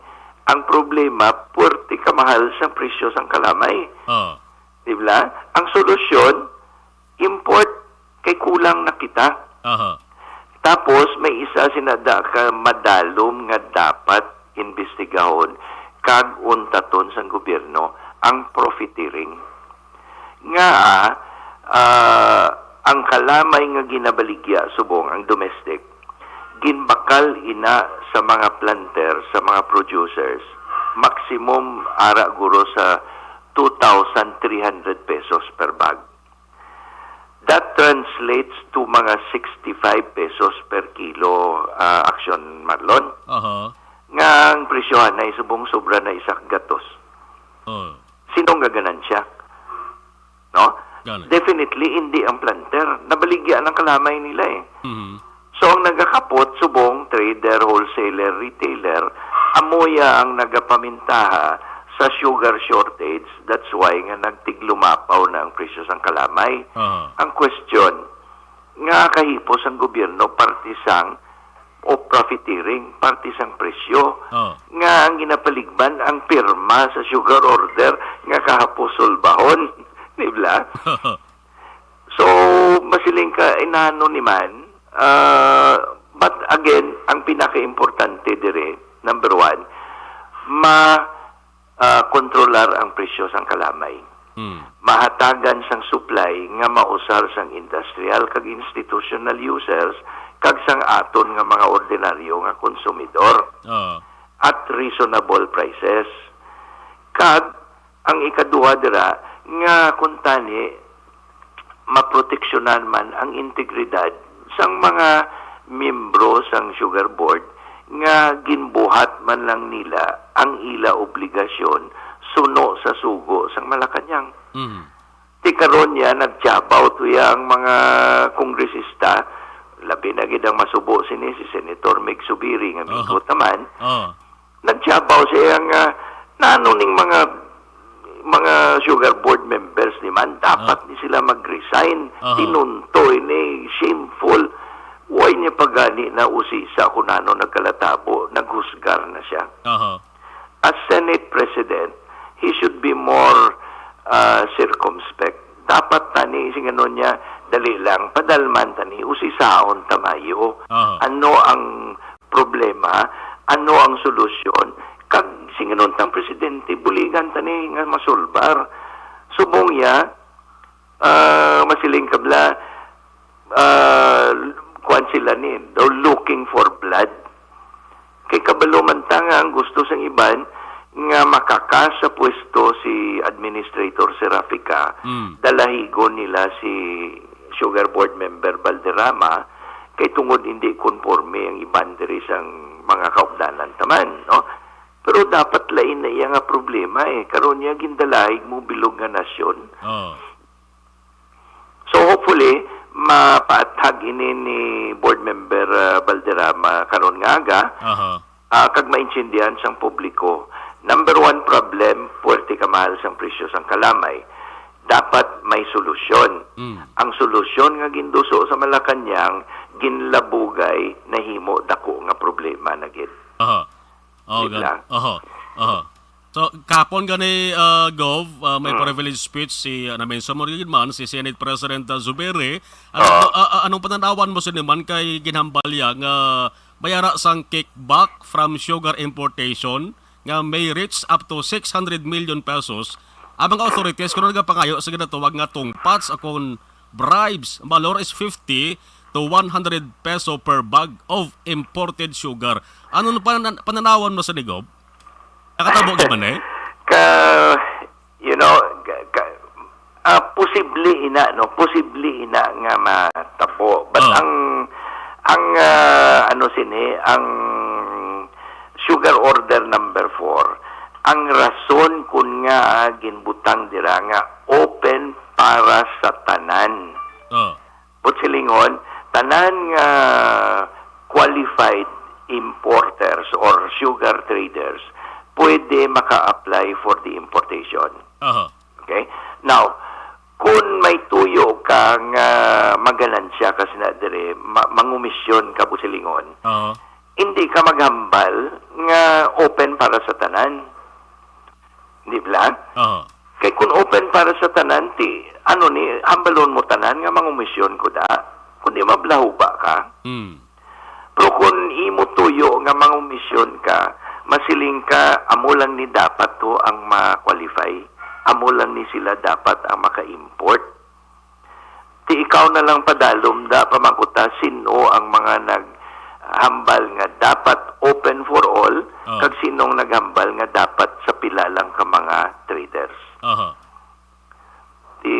Ang problema, puwerte kamahal sang presyo sang kalamay. Oo. Di ba? Ang solusyon, import, kay kulang na kita. Aha. Tapos, may isa sina da ka madalom nga dapat imbestigahon kag untaton sang gobyerno, ang profiteering. Nga, ah, ang kalamay nga ginabaligya subong ang domestic, ginbakal ina sa mga planter, sa mga producers, maximum ara guro sa two thousand three hundred pesos per bag. That translates to mga sixty-five pesos per kilo, ah, Action Marlon. Aha. Nga ang presyohan na subong sobra na isa ka gatos. Oh. Sino nga ganansya? No? Gani. Definitely, hindi ang planter. Nabaligya ng kalamay nila eh. Mhm. So, ang nagakapot, subong, trader, wholesaler, retailer, amoya ang nagapamintaha sa sugar shortage. That's why nga nagtiglumapaw na ang presyo sang kalamay. Aha. Ang question, nga kahipos ang gobyerno parte sang o profiteering, parte sang presyo, Oh. nga ang ginapaligban ang pirma sa sugar order nga kahapos sulbahon, di ba? So, masiling ka, inano ni man, ah, but again, ang pinakaimportante dire, number one, ma, ah, kontrolar ang presyo sang kalamay. Hmm. Mahatagan sang supply nga mausar sang industrial kag institutional users kag sang aton nga mga ordinaryo nga konsumidor. Oo. At reasonable prices. Kag ang ikaduha dira nga kuntani maproteksyonan man ang integridad sang mga miyembro sang Sugar Board nga ginbuhat man lang nila ang ila obligasyon suno sa sugo sang Malacañang. Mhm. Ti karon niya, nagtiyabaw tuya ang mga kongresista, labi na gid ang masubo sini si Senator Mig Zubiri nga Aha. migot naman. Oo. Nagtiyabaw siya nga nano ning mga mga Sugar Board members ni man, dapat Ah. ni sila mag-resign. Aha. Tinunto ini, shameful. Way niya pagani na usisa kung ano nagkalatabo, naghusgar na siya. Aha. As Senate President, he should be more, ah, circumspect. Dapat tani, sing ano niya, dali lang, padalman tani, usisaon ta mayo. Aha. Ano ang problema? Ano ang solusyon? Kag singanon tang presidente, buligan tani nga masulbar. Subong ya, ah, masiling kabla, ah, kuwan sila ni, they're looking for blood. Kay kabalo man ta nga ang gusto sang iban nga makakas sa pwesto si Administrator Serafica, Mm. dalahigon nila si Sugar Board Member Valderrama, kay tungod hindi konforme ang iban diri sang mga kaupdanan taman, no? Pero dapat lain na iya nga problema, eh. Karon niya gindalahig mo bilog nga nasyon. Oh. So, hopefully, mapaathag ini ni Board Member, ah, Valderrama karon nga aga, Aha. ah, kag maintindihan sang publiko. Number one problem, puwerte ka mahal sang presyo sang kalamay. Dapat may solusyon. Mm. Ang solusyon nga ginduso sa Malacañang, ginlabugay, nahimo dako nga problema na gid. Aha. Oh, Wait gan-, lang. Aha. Aha. So, kahapon gani, ah, Gov, ah, may Mm. privilege speech si, ah, na-mention mo rin man, si Senate President, ah, Zubiri. Ano, Oo. ah, ah, anong pananawan mo sini man kay ginhambal niya nga may ara sang kickback from sugar importation nga may reach up to six hundred million pesos? Ang mga authorities, kuno nagapangayo sa ginatawag nga tungpats, akon bribes, ang valor is fifty to one hundred peso per bag of imported sugar. Ano na panan-, pananawan mo sa ni Gov? Nakatabo ka man eh? Ka, you know, ka, ka, ah, posible ina, no? Posible ina nga matabo. But Oh. ang, ang, ah, ano sini, ang sugar order number four, ang rason kun nga ginbutang dira nga open para sa tanan. Oh. Buot silingon, tanan nga qualified importers or sugar traders pwede maka-apply for the importation. Aha. Okay? Now, kung may tuyo ka nga maganansya ka sina dire, ma- mangumisyon ka, buot silingon, Aha. hindi ka maghambal nga open para sa tanan. Di ba? Aha. Kay kung open para sa tanan, ti, ano ni, hambalon mo tanan nga mangumisyon ko da, kundi mablahuba ka. Mm. Pero kung imo tuyo nga mangumisyon ka, masiling ka, amo lang ni dapat to ang ma-qualify. Amo lang ni sila dapat ang maka-import. Ti ikaw na lang padalom da, pamangkuta, sino ang mga naghambal nga dapat open for all, Oh. kag sinong naghambal nga dapat sa pila lang ka mga traders. Aha. Ti,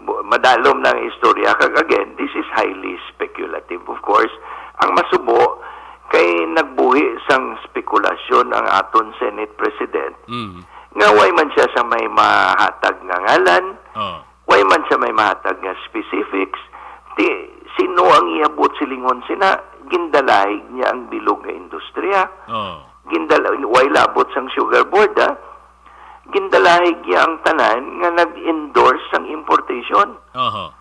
bu- madalom na ang istorya. Kag again, this is highly speculative, of course. Ang masubo, kay nagbuhi sang spekulasyon ang aton Senate President, Mm. nga way man siya sa may mahatag nga ngalan, Oh. way man siya may mahatag nga specifics, ti, sino ang iya buot silingon sina? Gindalahig niya ang bilog nga industriya. Oh. Gindala, way labot sang Sugar Board, ah. Gindalahig niya ang tanan nga nag-endorse sang importation. Aha.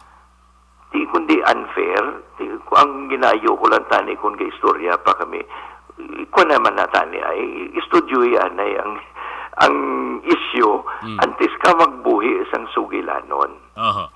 Di kundi unfair. Di, ang ginaayo ko lang tani kung gaistorya pa kami, ikuha naman na tani ay, istudyohi anay ang, ang issue Mm. antes ka magbuhi sang sugilanon. Aha.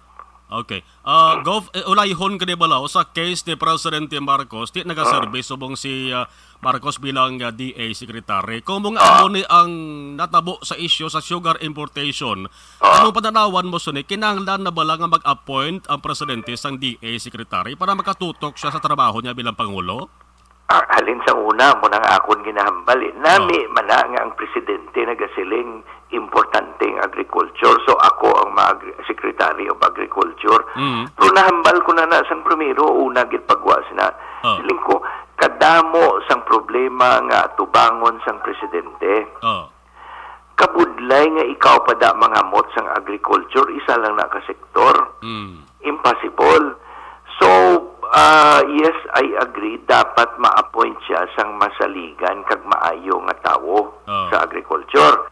Okay. Ah, Gov, eh, ulayhon ka di bala sa case ni Presidente Marcos, di nagaserve Ah. subong si, ah, Marcos bilang, ah, D A secretary. Kung mo nga Ah. amo ni ang natabo sa isyu sa sugar importation, Ah. anong pananawan mo sini? Kinahanglan na bala nga mag-appoint ang presidente sang D A secretary para makatutok siya sa trabaho niya bilang pangulo? Ah, halin sa una, mo nang akon ginahambal eh. Nami Oh. man na nga ang presidente nagasiling importante ang agriculture. So ako ang mag secretary of agriculture. Mm. Pero nahambal ko na na sang primero, una gid pagwa sina. Oh. Siling ko, kadamo sang problema nga atubangon sang presidente. Oh. Kabudlay nga ikaw pa da mangamot sang agriculture, isa lang na ka sektor. Mm. Impossible. So, ah, yes, I agree. Dapat ma-appoint siya sang masaligan kag maayo nga tawo Oh. sa agriculture.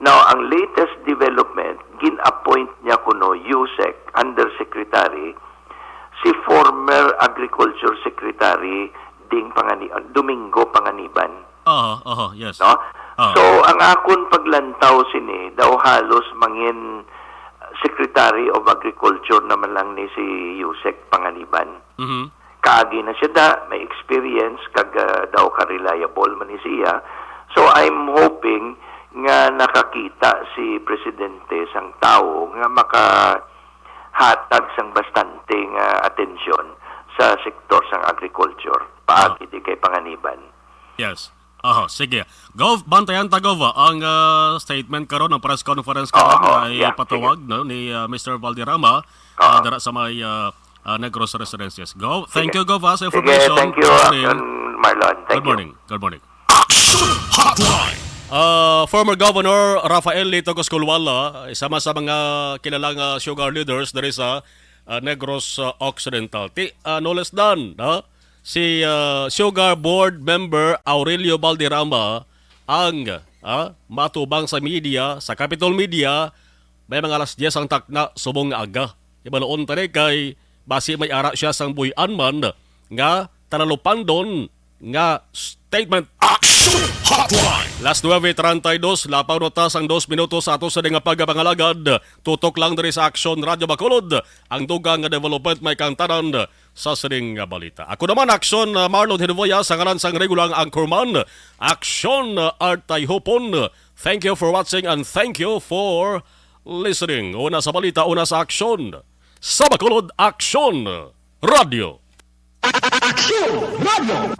Now, ang latest development, gin-appoint niya kuno USEC, undersecretary, si former agriculture secretary Ding Pangani-, Domingo Panganiban. Aha, aha, yes. No? Ah. So, ang akon paglantaw sini, daw halos mangin Secretary of Agriculture naman lang ni si USEC Panganiban. Mhm. Kaagi na siya da, may experience, kag, ah, daw ka-reliable man ni siya. So, I'm hoping nga nakakita si Presidente sang tawo nga makahatag sang bastante nga atensyon sa sektor sang agriculture, paagi di kay Panganiban. Yes. Aha, sige. Gov, bantayan ta, Gov, ah, ang, ah, statement karon, ang press conference karon Oo, nga yeah, ipatawag, sige. no, ni, ah, Mister Valderrama, ah, Oo. dara sa may, ah, ah, Negros Residences. Gov, thank Sige. you, Gov, ah, sa Sige, information. thank you, Good morning. Marlon. Thank Good you. morning. Good morning. Action Hotline. Ah, former Governor Rafael Lito Coscolwala, isa man sa mga kilalang, ah, sugar leaders diri sa, ah, Negros, ah, Occidental. Ti, ah, no less than, ha? Si, ah, Sugar Board Member Aurelio Valderrama ang, ah, matubang sa media, sa Capitol Media, may mga alas diyes ang takna subong nga aga. Ibaluon ta ni kay basi may ara siya sang buy-an man nga talalupandon nga statement. Action Hotline. Las nuebe treinta y dos, lapaw na ta sang dos minutos sa ato sa nga pagpangalagad. Tutok lang diri sa Action Radio Bacolod. Ang dugang nga development may kangtanan sa sining nga balita. Ako naman, Action, uh, Marlon Hinuvoya, sa ngalan sang regulang anchorman, Action, uh, Art Tayhopon. Thank you for watching and thank you for listening. Una sa balita, una sa aksyon. Sa Bacolod, Action Radio. Action Radio.